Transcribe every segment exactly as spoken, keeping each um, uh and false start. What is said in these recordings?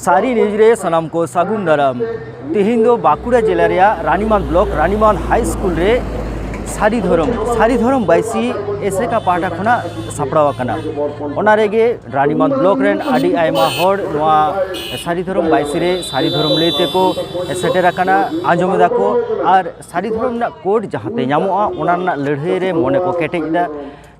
ᱥᱟᱹᱨᱤ ᱱᱤᱭᱩᱡᱽ ᱨᱮ ᱥᱟᱱᱟᱢ ᱠᱚ ᱥᱟᱹᱜᱩᱱ ᱫᱟᱨᱟᱢ᱾ ᱛᱮᱦᱮᱧ ᱫᱚ ᱵᱟᱸᱠᱩᱲᱟ ᱡᱮᱞᱟ ᱨᱮᱭᱟᱜ ᱨᱟᱱᱤᱢᱟᱸᱫᱽ ᱵᱞᱚᱠ ᱨᱟᱱᱤᱢᱟᱸᱫᱽ ᱦᱟᱭ ᱥᱠᱩᱞ ᱨᱮ ᱥᱟᱹᱨᱤ ᱫᱷᱚᱨᱚᱢ, ᱥᱟᱹᱨᱤ ᱫᱷᱚᱨᱚᱢ ᱵᱟᱭᱥᱤ ᱮᱥᱮᱠᱟ ᱯᱟᱦᱴᱟ ᱠᱷᱚᱱᱟᱜ ᱥᱟᱯᱲᱟᱣ ᱟᱠᱟᱱᱟ᱾ ᱚᱱᱟ ᱨᱮᱜᱮ ᱨᱟᱱᱤᱢᱟᱸᱫᱽ ᱵᱞᱚᱠ ᱨᱮᱱ ᱟᱹᱰᱤ ᱟᱭᱢᱟ ᱦᱚᱲ ᱱᱚᱣᱟ ᱥᱟᱹᱨᱤ ᱫᱷᱚᱨᱚᱢ ᱵᱟᱭᱥᱤ ᱨᱮ ᱥᱟᱹᱨᱤ ᱫᱷᱚᱨᱚᱢ ᱞᱟᱹᱭ ᱛᱮᱠᱚ ᱥᱮᱴᱮᱨ ᱟᱠᱟᱱᱟ, ᱟᱸᱡᱚᱢ ᱮᱫᱟ ᱠᱚ᱾ ᱟᱨ ᱥᱟᱹᱨᱤ ᱫᱷᱚᱨᱚᱢ ᱨᱮᱱᱟᱜ ᱠᱳᱰ ᱡᱟᱦᱟᱸᱛᱮ ᱧᱟᱢᱚᱜᱼᱟ, ᱚᱱᱟ ᱨᱮᱱᱟᱜ ᱞᱟᱹᱲᱦᱟᱹᱭ ᱨᱮ ᱢᱚᱱᱮ ᱠᱚ ᱠᱮᱴᱮᱡ ᱮᱫᱟ᱾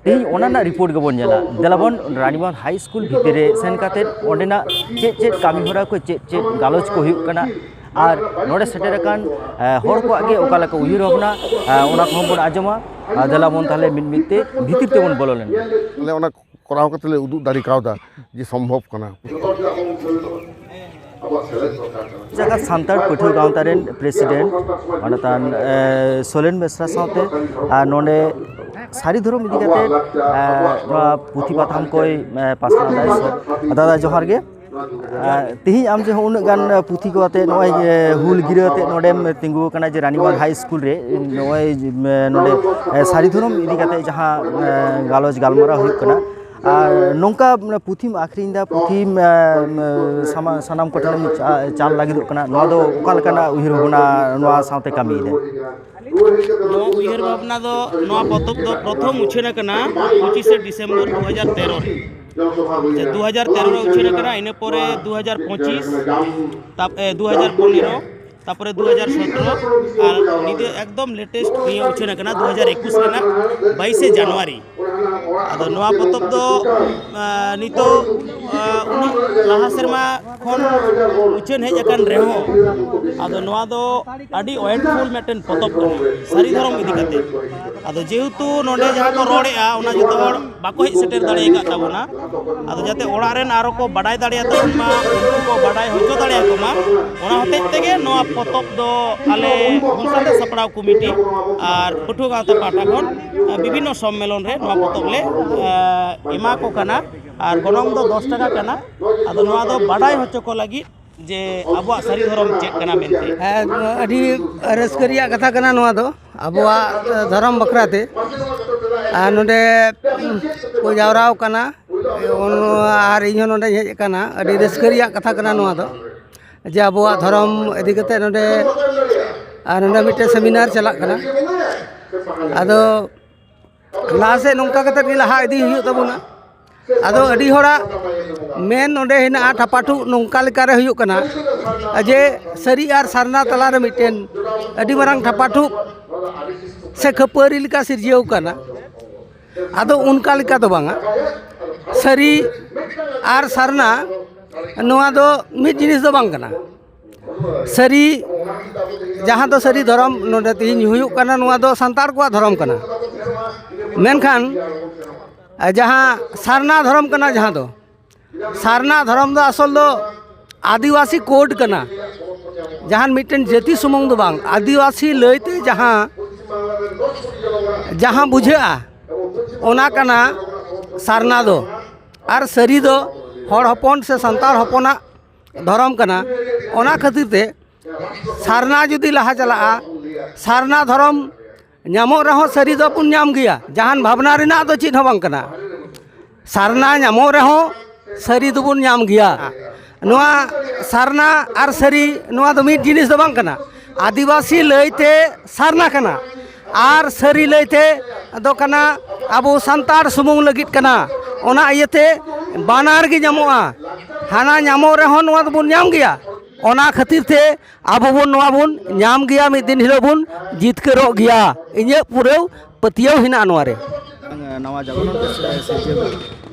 ᱛᱮᱦᱮᱧ ᱚᱱᱟ ᱨᱮᱱᱟᱜ ᱨᱤᱯᱳᱨᱴ ᱜᱮᱵᱚᱱ ᱧᱮᱞᱟ᱾ ᱫᱮᱞᱟᱵᱚᱱ ᱨᱟᱱᱤᱵᱟᱸᱫᱷ ᱦᱟᱭ ᱥᱠᱩᱞ ᱵᱷᱤᱛᱤᱨ ᱨᱮ ᱥᱮᱱ ᱠᱟᱛᱮᱫ ᱚᱸᱰᱮᱱᱟᱜ ᱪᱮᱫ ᱪᱮᱫ ᱠᱟᱹᱢᱤ ᱦᱚᱨᱟ ᱠᱚ, ᱪᱮᱫ ᱪᱮᱫ ᱜᱟᱞᱚᱪ ᱠᱚ ᱦᱩᱭᱩᱜ ᱠᱟᱱᱟ, ᱟᱨ ᱱᱚᱰᱮ ᱥᱮᱴᱮᱨ ᱟᱠᱟᱱ, ᱮ, ᱦᱚᱲ ᱠᱚᱣᱟᱜ ᱜᱮ ᱚᱠᱟ ᱞᱮᱠᱟ ᱩᱭᱦᱟᱹᱨ ᱵᱷᱟᱵᱽᱱᱟ, ᱮ, ᱚᱱᱟ ᱠᱚᱦᱚᱸ ᱵᱚᱱ ᱟᱸᱡᱚᱢᱟ᱾ ᱟᱨ ᱫᱮᱞᱟᱵᱚᱱ ᱛᱟᱦᱚᱞᱮ ᱢᱤᱫ ᱢᱤᱫ ᱛᱮ ᱵᱷᱤᱛᱤᱨ ᱛᱮᱵᱚᱱ ᱵᱚᱞᱚ ᱞᱮᱱ ᱜᱮ᱾ ᱟᱞᱮ ᱚᱱᱟ ᱠᱚᱨᱟᱣ ᱠᱟᱛᱮ ᱞᱮ ᱩᱫᱩᱜ ᱫᱟᱲᱮ ᱠᱟᱣᱫᱟ ᱡᱮ ᱥᱚᱢᱵᱷᱚᱵ ᱠᱟᱱᱟ᱾ ᱡᱟᱭᱜᱟ ᱥᱟᱱᱛᱟᱲ ᱯᱟᱹᱴᱷᱩᱣᱟᱹ ᱜᱟᱶᱛᱟ ᱨᱮᱱ ᱯᱨᱮᱥᱤᱰᱮᱱᱴ ᱢᱟᱱᱚᱛᱟᱱ, ᱮ, ᱥᱚᱞᱮᱱ ᱵᱮᱥᱨᱟ ᱥᱟᱶᱛᱮ, ᱟᱨ ᱱᱚᱰᱮ ᱥᱟᱹᱨᱤ ᱫᱷᱚᱨᱚᱢ ᱤᱫᱤ ᱠᱟᱛᱮ, ᱮ, ᱱᱚᱣᱟ ᱯᱩᱛᱷᱤ ᱯᱟᱛᱷᱟᱢ ᱠᱚᱭ, ᱮ, ᱯᱟᱥᱱᱟᱣ ᱫᱟᱭ᱾ ᱫᱟᱫᱟ, ᱡᱚᱦᱟᱨ ᱜᱮ᱾ ᱮ, ᱛᱮᱦᱮᱧ ᱟᱢ ᱡᱮ ᱦᱚᱸ ᱩᱱᱟᱹᱜ ᱜᱟᱱ ᱯᱩᱛᱷᱤ ᱠᱚ ᱟᱛᱮ ᱱᱚᱜᱼᱚᱭ, ᱮ, ᱦᱩᱞ ᱜᱤᱨᱟᱹ ᱟᱛᱮ ᱱᱚᱰᱮᱢ ᱛᱤᱸᱜᱩ ᱟᱠᱟᱱᱟ ᱡᱮ ᱨᱟᱱᱤᱵᱟᱸᱫᱷ ᱦᱟᱭ ᱥᱠᱩᱞ ᱨᱮ ᱱᱚᱜᱼᱚᱭ, ᱮ, ᱱᱚᱰᱮ, ᱮ, ᱥᱟᱹᱨᱤ ᱫᱷᱚᱨᱚᱢ ᱤᱫᱤ ᱠᱟᱛᱮ ᱡᱟᱦᱟᱸ, ᱮ, ᱜᱟᱞᱚᱪ ᱜᱟᱞᱢᱟᱨᱟᱣ ᱦᱩᱭᱩᱜ ᱠᱟᱱᱟ, ᱟᱨ ᱱᱚᱝᱠᱟ ᱯᱩᱛᱷᱤᱢ ᱟᱹᱠᱷᱨᱤᱧ ᱮᱫᱟ, ᱯᱩᱛᱷᱤᱢ, ᱮ, ᱥᱟᱢᱟ-, ᱥᱟᱱᱟᱢ ᱠᱚᱴᱷᱮᱱᱮᱢ ᱪᱟ-, ᱪᱟᱞ ᱞᱟᱹᱜᱤᱫᱚᱜ ᱠᱟᱱᱟ, ᱱᱚᱣᱟ ᱫᱚ ᱚᱠᱟ ᱞᱮᱠᱟᱱᱟᱜ ᱩᱭᱦᱟᱹᱨ ᱵᱷᱟᱵᱽᱱᱟ ᱱᱚᱣᱟ ᱥᱟᱶᱛᱮ ᱠᱟᱹᱢᱤᱭᱮᱫᱟ? ᱱᱚᱣᱟ ᱩᱭᱦᱟᱹᱨ ᱵᱷᱟᱵᱽᱱᱟ ᱫᱚ, ᱱᱚᱣᱟ ᱯᱚᱛᱚᱵ ᱫᱚ ᱯᱨᱚᱛᱷᱚᱢ ᱩᱪᱷᱟᱹᱱ ᱟᱠᱟᱱᱟ ᱯᱚᱸᱪᱤᱥᱮ ᱰᱤᱥᱮᱢᱵᱚᱨ ᱫᱩ ᱦᱟᱡᱟᱨ ᱛᱮᱨᱚ ᱨᱮ᱾ ᱡᱮ ᱫᱩ ᱦᱟᱡᱟᱨ ᱛᱮᱨᱚ ᱨᱮ ᱩᱪᱷᱟᱹᱱ ᱟᱠᱟᱱᱟ, ᱤᱱᱟᱹ ᱯᱚᱨᱮ ᱫᱩ ᱦᱟᱡᱟᱨ ᱯᱚᱸᱪᱤᱥ, ᱛᱟᱯ-, ᱮ, ᱫᱩ ᱦᱟᱡᱟᱨ ᱯᱚᱱᱮᱨᱚ, ᱛᱟᱯᱚᱨᱮ ᱫᱩ ᱦᱟᱡᱟᱨ ᱥᱚᱛᱨᱚ, ᱟᱨ ᱱᱤᱛᱚᱜ ᱮᱠᱫᱚᱢ latest ᱱᱤᱭᱟᱹ ᱩᱪᱷᱟᱹᱱ ᱟᱠᱟᱱᱟ ᱫᱩ ᱦᱟᱡᱟᱨ ᱮᱠᱩᱥ ᱨᱮᱱᱟᱜ ᱵᱟᱭᱤᱥᱮ ᱡᱟᱱᱩᱣᱟᱨᱤ᱾ ᱟᱫᱚ ᱱᱚᱣᱟ ᱯᱚᱛᱚᱵ ᱫᱚ, ᱟ, ᱱᱤᱛᱚᱜ, ᱟ, ᱩᱱᱟᱹᱜ ᱞᱟᱦᱟ ᱥᱮᱨᱢᱟ ᱠᱷᱚᱱ ᱩᱪᱷᱟᱹᱱ ᱦᱮᱡ ᱟᱠᱟᱱ ᱨᱮᱦᱚᱸ, ᱟᱫᱚ ᱱᱚᱣᱟ ᱫᱚ ᱟᱹᱰᱤ ᱳᱭᱮᱴᱯᱷᱩᱞ ᱢᱤᱫᱴᱮᱱ ᱯᱚᱛᱚᱵ ᱠᱟᱱᱟ ᱥᱟᱹᱨᱤ ᱫᱷᱚᱨᱚᱢ ᱤᱫᱤ ᱠᱟᱛᱮ᱾ ᱟᱫᱚ ᱡᱮᱦᱮᱛᱩ ᱱᱚᱰᱮ ᱡᱟᱦᱟᱸ ᱠᱚ ᱨᱚᱲᱮᱫᱼᱟ, ᱚᱱᱟ ᱡᱚᱛᱚ ᱦᱚᱲ ᱵᱟᱠᱚ ᱦᱮᱡ ᱥᱮᱴᱮᱨ ᱫᱟᱲᱮ ᱟᱠᱟᱫ ᱛᱟᱵᱚᱱᱟ᱾ ᱟᱫᱚ ᱡᱟᱛᱮ ᱚᱲᱟᱜ ᱨᱮᱱ ᱟᱨᱚ ᱠᱚ ᱵᱟᱰᱟᱭ ᱫᱟᱲᱮᱭᱟᱜ ᱛᱟᱵᱚᱱ ᱢᱟ, ᱩᱱᱠᱩ ᱠᱚ ᱵᱟᱰᱟᱭ ᱦᱚᱪᱚ ᱫᱟᱲᱮᱭᱟᱠᱚ ᱢᱟ, ᱚᱱᱟ ᱦᱚᱛᱮᱡ ᱛᱮᱜᱮ ᱱᱚᱣᱟ ᱯᱚᱛᱚᱵ ᱫᱚ ᱟᱞᱮ ᱦᱩᱞ ᱥᱟᱸᱫᱮᱥ ᱥᱟᱯᱲᱟᱣ ᱠᱚᱢᱤᱴᱤ ᱟᱨ ᱯᱟᱹᱴᱷᱩᱣᱟᱹ ᱜᱟᱶᱛᱟ ᱯᱟᱦᱴᱟ ᱠᱷᱚᱱ ᱵᱤᱵᱷᱤᱱᱱᱚ ᱥᱚᱢᱢᱮᱞᱚᱱ ᱨᱮ ᱱᱚᱣᱟ ᱯᱚᱛᱚᱵ ᱞᱮ, ᱮ, ᱮᱢᱟ ᱠᱚ ᱠᱟᱱᱟ᱾ ᱟᱨ ᱜᱚᱱᱚᱝ ᱫᱚ ᱫᱚᱥ ᱴᱟᱠᱟ ᱠᱟᱱᱟ᱾ ᱟᱫᱚ ᱱᱚᱣᱟ ᱫᱚ ᱵᱟᱰᱟᱭ ᱦᱚᱪᱚ ᱠᱚ ᱞᱟᱹᱜᱤᱫ ᱡᱮ ᱟᱵᱚᱣᱟᱜ ᱥᱟᱹᱨᱤ ᱫᱷᱚᱨᱚᱢ ᱪᱮᱫ ᱠᱟᱱᱟ ᱢᱮᱱᱛᱮ᱾ ᱦᱮᱸ, ᱟᱹᱰᱤ ᱨᱟᱹᱥᱠᱟᱹ ᱨᱮᱭᱟᱜ ᱠᱟᱛᱷᱟ ᱠᱟᱱᱟ ᱱᱚᱣᱟ ᱫᱚ, ᱟᱵᱚᱣᱟᱜ ᱫᱷᱚᱨᱚᱢ ᱵᱟᱠᱷᱨᱟ ᱛᱮ᱾ ᱟᱨ ᱱᱚᱰᱮ ᱠᱚ ᱡᱟᱣᱨᱟ ᱟᱠᱟᱱᱟ ᱟᱨ ᱤᱧ ᱦᱚᱸ ᱱᱚᱰᱮᱧ ᱦᱮᱡ ᱟᱠᱟᱱᱟ᱾ ᱟᱹᱰᱤ ᱨᱟᱹᱥᱠᱟᱹ ᱨᱮᱭᱟᱜ ᱠᱟᱛᱷᱟ ᱠᱟᱱᱟ ᱱᱚᱣᱟ ᱫᱚ, ᱡᱮ ᱟᱵᱚᱣᱟᱜ ᱫᱷᱚᱨᱚᱢ ᱤᱫᱤ ᱠᱟᱛᱮ ᱱᱚᱰᱮ, ᱟᱨ ᱱᱚᱰᱮ ᱢᱤᱫᱴᱮᱱ ᱥᱮᱢᱤᱱᱟᱨ ᱪᱟᱞᱟᱜ ᱠᱟᱱᱟ᱾ ᱟᱫᱚ ᱞᱟᱦᱟ ᱥᱮᱫ ᱱᱚᱝᱠᱟ ᱠᱟᱛᱮ ᱜᱮ ᱞᱟᱦᱟ ᱤᱫᱤ ᱦᱩᱭᱩᱜ ᱛᱟᱵᱚᱱᱟ᱾ ᱟᱫᱚ ᱟᱹᱰᱤ ᱦᱚᱲᱟᱜ ᱢᱮᱱ ᱱᱚᱰᱮ ᱦᱮᱱᱟᱜᱼᱟ, ᱴᱷᱟᱯᱟᱴᱷᱩ ᱱᱚᱝᱠᱟ ᱞᱮᱠᱟᱨᱮ ᱦᱩᱭᱩᱜ ᱠᱟᱱᱟ ᱡᱮ ᱥᱟᱹᱨᱤ ᱟᱨ ᱥᱟᱨᱱᱟ ᱛᱟᱞᱟᱨᱮ ᱢᱤᱫᱴᱮᱱ ᱟᱹᱰᱤ ᱢᱟᱨᱟᱝ ᱴᱷᱟᱯᱟᱴᱷᱩ ᱥᱮ ᱠᱷᱟᱹᱯᱟᱹᱨᱤ ᱞᱮᱠᱟ ᱥᱤᱨᱡᱟᱹᱣ ᱠᱟᱱᱟ᱾ ᱟᱫᱚ ᱚᱱᱠᱟ ᱞᱮᱠᱟ ᱫᱚ ᱵᱟᱝᱟ᱾ ᱥᱟᱹᱨᱤ ᱟᱨ ᱥᱟᱨᱱᱟ ᱱᱚᱣᱟ ᱫᱚ ᱢᱤᱫ ᱡᱤᱱᱤᱥ ᱫᱚ ᱵᱟᱝ ᱠᱟᱱᱟ᱾ ᱥᱟᱹᱨᱤ, ᱡᱟᱦᱟᱸ ᱫᱚ ᱥᱟᱹᱨᱤ ᱫᱷᱚᱨᱚᱢ ᱱᱚᱰᱮ ᱛᱮᱦᱮᱧ ᱦᱩᱭᱩᱜ ᱠᱟᱱᱟ, ᱱᱚᱣᱟ ᱫᱚ ᱥᱟᱱᱛᱟᱲ ᱠᱚᱣᱟᱜ ᱫᱷᱚᱨᱚᱢ ᱠᱟᱱᱟ᱾ ᱢᱮᱱᱠᱷᱟᱱ ᱡᱟᱦᱟᱸ ᱥᱟᱨᱱᱟ ᱫᱷᱚᱨᱚᱢ ᱠᱟᱱᱟ, ᱡᱟᱦᱟᱸ ᱫᱚ ᱥᱟᱨᱱᱟ ᱫᱷᱚᱨᱚᱢ ᱫᱚ ᱟᱥᱚᱞ ᱫᱚ ᱟᱹᱫᱤᱵᱟᱹᱥᱤ ᱠᱳᱰ ᱠᱟᱱᱟ᱾ ᱡᱟᱦᱟᱱ ᱢᱤᱫᱴᱮᱱ ᱡᱟᱹᱛᱤ ᱥᱩᱢᱩᱝ ᱫᱚ ᱵᱟᱝ, ᱟᱹᱫᱤᱵᱟᱹᱥᱤ ᱞᱟᱹᱭᱛᱮ ᱡᱟᱦᱟᱸ, ᱡᱟᱦᱟᱸ ᱵᱩᱡᱷᱟᱹᱜᱼᱟ, ᱚᱱᱟ ᱠᱟᱱᱟ ᱥᱟᱨᱱᱟ ᱫᱚ᱾ ᱟᱨ ᱥᱟᱹᱨᱤ ᱫᱚ ᱦᱚᱲ ᱦᱚᱯᱚᱱ ᱥᱮ ᱥᱟᱱᱛᱟᱲ ᱦᱚᱯᱚᱱᱟᱜ ᱫᱷᱚᱨᱚᱢ ᱠᱟᱱᱟ᱾ ᱚᱱᱟ ᱠᱷᱟᱹᱛᱤᱨ ᱛᱮ ᱥᱟᱨᱱᱟ ᱡᱩᱫᱤ ᱞᱟᱦᱟ ᱪᱟᱞᱟᱜᱼᱟ, ᱥᱟᱨᱱᱟ ᱫᱷᱚᱨᱚᱢ ᱧᱟᱢᱚᱜ ᱨᱮᱦᱚᱸ ᱥᱟᱹᱨᱤ ᱫᱚᱵᱚᱱ ᱧᱟᱢ ᱜᱮᱭᱟ, ᱡᱟᱦᱟᱱ ᱵᱷᱟᱵᱽᱱᱟ ᱨᱮᱱᱟᱜ ᱫᱚ ᱪᱮᱫ ᱦᱚᱸ ᱵᱟᱝ ᱠᱟᱱᱟ᱾ ᱥᱟᱨᱱᱟ ᱧᱟᱢᱚᱜ ᱨᱮᱦᱚᱸ ᱥᱟᱹᱨᱤ ᱫᱚᱵᱚᱱ ᱧᱟᱢ ᱜᱮᱭᱟ᱾ ᱱᱚᱣᱟ ᱥᱟᱨᱱᱟ ᱟᱨ ᱥᱟᱹᱨᱤ, ᱱᱚᱣᱟ ᱫᱚ ᱢᱤᱫ ᱡᱤᱱᱤᱥ ᱫᱚ ᱵᱟᱝ ᱠᱟᱱᱟ᱾ ᱟᱹᱫᱤᱵᱟᱹᱥᱤ ᱞᱟᱹᱭᱛᱮ ᱥᱟᱨᱱᱟ ᱠᱟᱱᱟ, ᱟᱨ ᱥᱟᱹᱨᱤ ᱞᱟᱹᱭᱛᱮ ᱫᱚ ᱠᱟᱱᱟ ᱟᱵᱚ ᱥᱟᱱᱛᱟᱲ ᱥᱩᱢᱩᱝ ᱞᱟᱹᱜᱤᱫ ᱠᱟᱱᱟ᱾ ᱚᱱᱟ ᱤᱭᱟᱹᱛᱮ ᱵᱟᱱᱟᱨ ᱜᱮ ᱧᱟᱢᱚᱜᱼᱟ᱾ ᱦᱟᱱᱟ ᱧᱟᱢᱚᱜ ᱨᱮᱦᱚᱸ ᱱᱚᱣᱟ ᱫᱚᱵᱚᱱ ᱧᱟᱢ ᱜᱮᱭᱟ᱾ ᱚᱱᱟ ᱠᱷᱟᱹᱛᱤᱨ ᱛᱮ ᱟᱵᱚ ᱵᱚᱱ ᱱᱚᱣᱟ ᱵᱚᱱ ᱧᱟᱢ ᱜᱮᱭᱟ, ᱢᱤᱫ ᱫᱤᱱ ᱦᱤᱞᱳᱜ ᱵᱚᱱ ᱡᱤᱛᱠᱟᱹᱨᱚᱜ ᱜᱮᱭᱟ᱾ ᱤᱧᱟᱹᱜ ᱯᱩᱨᱟᱹᱣ ᱯᱟᱹᱛᱭᱟᱹᱣ ᱦᱮᱱᱟᱜᱼᱟ ᱱᱚᱣᱟ ᱨᱮ᱾ ᱱᱟᱣᱟ ᱡᱟᱜᱚᱨᱚᱱ ᱯᱮ ᱥᱤᱨᱡᱟᱹᱣ ᱠᱮᱫᱟ᱾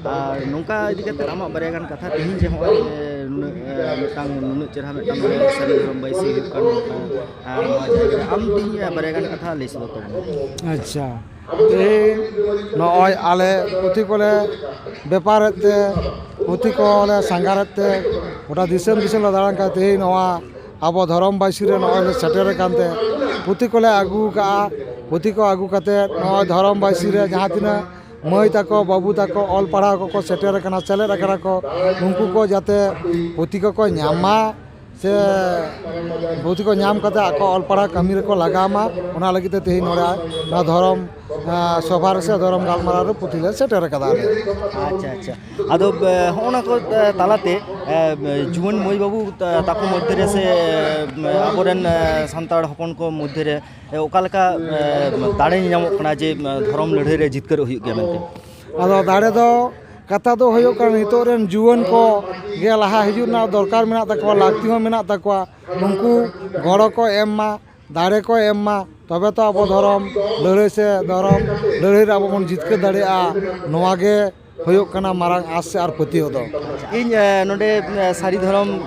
ᱟᱨ ᱱᱚᱝᱠᱟ ᱤᱫᱤ ᱠᱟᱛᱮ ᱟᱢᱟᱜ ᱵᱟᱨᱭᱟ ᱜᱟᱱ ᱠᱟᱛᱷᱟ, ᱛᱮᱦᱮᱧ ᱡᱮ ᱦᱚᱸᱜᱼᱚᱭ ᱡᱮ ᱱᱩᱱᱟᱹᱜ, ᱮ, ᱢᱤᱫᱴᱟᱝ ᱱᱩᱱᱟᱹᱜ ᱪᱮᱦᱨᱟ ᱢᱤᱫᱴᱟᱝ ᱥᱟᱹᱨᱤ ᱫᱷᱚᱨᱚᱢ ᱵᱟᱹᱭᱥᱤ ᱦᱩᱭᱩᱜ ᱠᱟᱱ ᱱᱚᱝᱠᱟ, ᱟᱨ ᱱᱚᱣᱟ ᱡᱟᱭᱜᱟ ᱨᱮ ᱟᱢ ᱛᱮᱦᱮᱧ ᱵᱟᱨᱭᱟ ᱜᱟᱱ ᱠᱟᱛᱷᱟ ᱞᱟᱹᱭ ᱥᱚᱫᱚᱨ ᱛᱟᱵᱚᱱ ᱢᱮ᱾ ᱟᱪᱪᱷᱟ, ᱛᱮᱦᱮᱧ ᱱᱚᱜᱼᱚᱭ ᱟᱞᱮ ᱯᱩᱛᱷᱤ ᱠᱚᱞᱮ ᱵᱮᱯᱟᱨᱮᱫ ᱛᱮ, ᱯᱩᱛᱷᱤ ᱠᱚᱞᱮ ᱥᱟᱸᱜᱷᱟᱨᱮᱫ ᱛᱮ, ᱜᱚᱴᱟ ᱫᱤᱥᱚᱢ ᱫᱤᱥᱚᱢ ᱞᱮ ᱫᱟᱬᱟᱱ ᱠᱟᱱᱟ᱾ ᱛᱮᱦᱮᱧ ᱱᱚᱣᱟ ᱟᱵᱚ ᱫᱷᱚᱨᱚᱢ ᱵᱟᱹᱭᱥᱤ ᱨᱮ ᱱᱚᱜᱼᱚᱭ ᱞᱮ ᱥᱮᱴᱮᱨ ᱟᱠᱟᱱ ᱛᱮ ᱯᱩᱛᱷᱤ ᱠᱚᱞᱮ ᱟᱹᱜᱩ ᱟᱠᱟᱫᱼᱟ᱾ ᱯᱩᱛᱷᱤ ᱠᱚ ᱟᱹᱜᱩ ᱠᱟᱛᱮ ᱱᱚᱜᱼᱚᱭ ᱫᱷᱚᱨᱚᱢ ᱵᱟᱹᱭᱥᱤ ᱨᱮ ᱡᱟᱦᱟᱸ ᱛᱤᱱᱟᱹᱜ ᱢᱟᱹᱭ ᱛᱟᱠᱚ, ᱵᱟᱹᱵᱩ ᱛᱟᱠᱚ ᱚᱞ ᱯᱟᱲᱦᱟᱣ ᱠᱚᱠᱚ ᱥᱮᱴᱮᱨ ᱟᱠᱟᱱᱟ, ᱥᱮᱞᱮᱫ ᱟᱠᱟᱱᱟ ᱠᱚ, ᱩᱱᱠᱩ ᱠᱚ ᱡᱟᱛᱮ ᱯᱩᱛᱷᱤ ᱠᱚᱠᱚ ᱧᱟᱢ ᱢᱟ᱾ ᱥᱮ ᱯᱩᱛᱷᱤ ᱠᱚ ᱧᱟᱢ ᱠᱟᱛᱮ ᱟᱠᱚ ᱚᱞ ᱯᱟᱲᱦᱟᱣ ᱠᱟᱹᱢᱤ ᱨᱮᱠᱚ ᱞᱟᱜᱟᱣ ᱢᱟ, ᱚᱱᱟ ᱞᱟᱹᱜᱤᱫ ᱛᱮ ᱛᱮᱦᱮᱧ ᱱᱚᱰᱮ ᱱᱚᱣᱟ ᱫᱷᱚᱨᱚᱢ, ᱟᱸ, ᱥᱚᱵᱷᱟ ᱨᱮ ᱥᱮ ᱫᱷᱚᱨᱚᱢ ᱜᱟᱞᱢᱟᱨᱟᱣ ᱨᱮ ᱯᱩᱛᱷᱤ ᱞᱮ ᱥᱮᱴᱮᱨ ᱟᱠᱟᱫᱟ ᱟᱞᱮ᱾ ᱟᱪᱪᱷᱟ, ᱟᱪᱪᱷᱟ᱾ ᱟᱫᱚ, ᱮ, ᱦᱚᱸᱜᱼᱚ ᱱᱟ ᱠᱚ, ᱮ, ᱛᱟᱞᱟᱛᱮ, ᱮ, ᱡᱩᱣᱟᱹᱱ ᱢᱟᱹᱭ ᱵᱟᱹᱵᱩ ᱛᱟ-, ᱛᱟᱠᱚ ᱢᱚᱫᱽᱫᱷᱮ ᱨᱮ ᱥᱮ, ᱮ, ᱟᱵᱚᱨᱮᱱ, ᱮ, ᱥᱟᱱᱛᱟᱲ ᱦᱚᱯᱚᱱ ᱠᱚ ᱢᱚᱫᱽᱫᱷᱮ ᱨᱮ, ᱮ, ᱚᱠᱟ ᱞᱮᱠᱟ, ᱮ, ᱫᱟᱲᱮ ᱧᱟᱢᱚᱜ ᱠᱟᱱᱟ ᱡᱮ, ᱮ, ᱫᱷᱚᱨᱚᱢ ᱞᱟᱹᱲᱦᱟᱹᱭ ᱨᱮ ᱡᱤᱛᱠᱟᱹᱨᱚᱜ ᱦᱩᱭᱩᱜ ᱜᱮᱭᱟ ᱢᱮᱱᱛᱮ? ᱟᱫᱚ ᱫᱟᱲᱮ ᱫᱚ, ᱠᱟᱛᱷᱟ ᱫᱚ ᱦᱩᱭᱩᱜ ᱠᱟᱱᱟ, ᱱᱤᱛᱚᱜ ᱨᱮᱱ ᱡᱩᱣᱟᱹᱱ ᱠᱚ ᱜᱮ ᱞᱟᱦᱟ ᱦᱤᱡᱩᱜ ᱨᱮᱱᱟᱜ ᱫᱚᱨᱠᱟᱨ ᱢᱮᱱᱟᱜ ᱛᱟᱠᱚᱣᱟ, ᱞᱟᱹᱠᱛᱤ ᱦᱚᱸ ᱢᱮᱱᱟᱜ ᱛᱟᱠᱚᱣᱟ᱾ ᱩᱱᱠᱩ ᱜᱚᱲᱚ ᱠᱚ ᱮᱢ ᱢᱟ, ᱫᱟᱲᱮ ᱠᱚ ᱮᱢ ᱢᱟ, ᱛᱚᱵᱮ ᱛᱚ ᱟᱵᱚ ᱫᱷᱚᱨᱚᱢ ᱞᱟᱹᱲᱦᱟᱹᱭ ᱥᱮ ᱫᱷᱚᱨᱚᱢ ᱞᱟᱹᱲᱦᱟᱹᱭ ᱨᱮ ᱟᱵᱚ ᱵᱚᱱ ᱡᱤᱛᱠᱟᱹᱨ ᱫᱟᱲᱮᱭᱟᱜᱼᱟ᱾ ᱱᱚᱣᱟ ᱜᱮ ᱦᱩᱭᱩᱜ ᱠᱟᱱᱟ ᱢᱟᱨᱟᱝ ᱟᱸᱥ ᱥᱮ ᱟᱨ ᱯᱟᱹᱛᱭᱟᱹᱣ ᱫᱚ᱾ ᱤᱧ, ᱮ, ᱱᱚᱰᱮ, ᱮ, ᱥᱟᱹᱨᱤ ᱫᱷᱚᱨᱚᱢ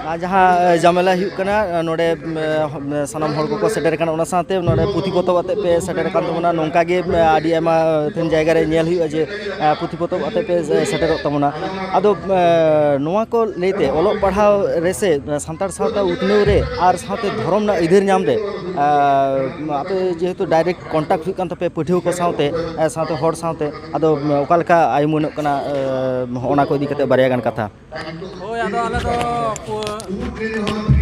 ᱟᱨ ᱡᱟᱦᱟᱸ, ᱮ, ᱡᱟᱢᱮᱞᱟ ᱦᱩᱭᱩᱜ ᱠᱟᱱᱟ, ᱮ, ᱱᱚᱰᱮ, ᱮ, ᱥᱟᱱᱟᱢ ᱦᱚᱲ ᱠᱚᱠᱚ ᱥᱮᱴᱮᱨ ᱟᱠᱟᱱᱟ, ᱚᱱᱟ ᱥᱟᱶᱛᱮ ᱱᱚᱰᱮ ᱯᱩᱛᱷᱤ ᱯᱚᱛᱚᱵ ᱟᱛᱮᱫ ᱯᱮ ᱥᱮᱴᱮᱨ ᱟᱠᱟᱱ ᱛᱟᱵᱚᱱᱟ᱾ ᱱᱚᱝᱠᱟ ᱜᱮ, ᱮ, ᱟᱹᱰᱤ ᱟᱭᱢᱟ ᱟᱹᱛᱷᱟᱹᱱ ᱡᱟᱭᱜᱟ ᱨᱮ ᱧᱮᱞ ᱦᱩᱭᱩᱜᱼᱟ ᱡᱮ, ᱮ, ᱯᱩᱛᱷᱤ ᱯᱚᱛᱚᱵ ᱟᱛᱮᱫ ᱯᱮ, ᱮ, ᱥᱮᱴᱮᱨᱚᱜ ᱛᱟᱵᱚᱱᱟ᱾ ᱟᱫᱚ, ᱮ, ᱱᱚᱣᱟ ᱠᱚ ᱞᱟᱹᱭᱛᱮ ᱚᱞᱚᱜ ᱯᱟᱲᱦᱟᱣ ᱨᱮ ᱥᱮ, ᱮ, ᱥᱟᱱᱛᱟᱲ ᱥᱟᱶᱛᱟ ᱩᱛᱱᱟᱹᱣ ᱨᱮ ᱟᱨ ᱥᱟᱶᱛᱮ ᱫᱷᱚᱨᱚᱢ ᱨᱮᱱᱟᱜ ᱟᱹᱭᱫᱟᱹᱨ ᱧᱟᱢ ᱨᱮ, ᱮ, ᱟᱯᱮ ᱡᱮᱦᱮᱛᱩ direct contact ᱦᱩᱭᱩᱜ ᱠᱟᱱ ᱛᱟᱯᱮᱭᱟ ᱯᱟᱹᱴᱷᱩᱣᱟᱹ ᱠᱚ ᱥᱟᱶᱛᱮ, ᱮ, ᱥᱟᱶᱛᱮ ᱦᱚᱲ ᱥᱟᱶᱛᱮ, ᱟᱫᱚ, ᱮ, ᱚᱠᱟ ᱞᱮᱠᱟ ᱟᱭ ᱩᱢᱟᱹᱱᱚᱜ ᱠᱟᱱᱟ, ᱮ, ᱦᱚᱸᱜᱼᱚ ᱱᱟ ᱠᱚ ᱤᱫᱤ ᱠᱟᱛᱮ ᱵᱟᱨᱭᱟ ᱜᱟᱱ ᱠᱟᱛᱷᱟ? ᱦᱳᱭ, ᱟᱫᱚ ᱟᱞᱮ ᱫᱚ ᱯᱩ-,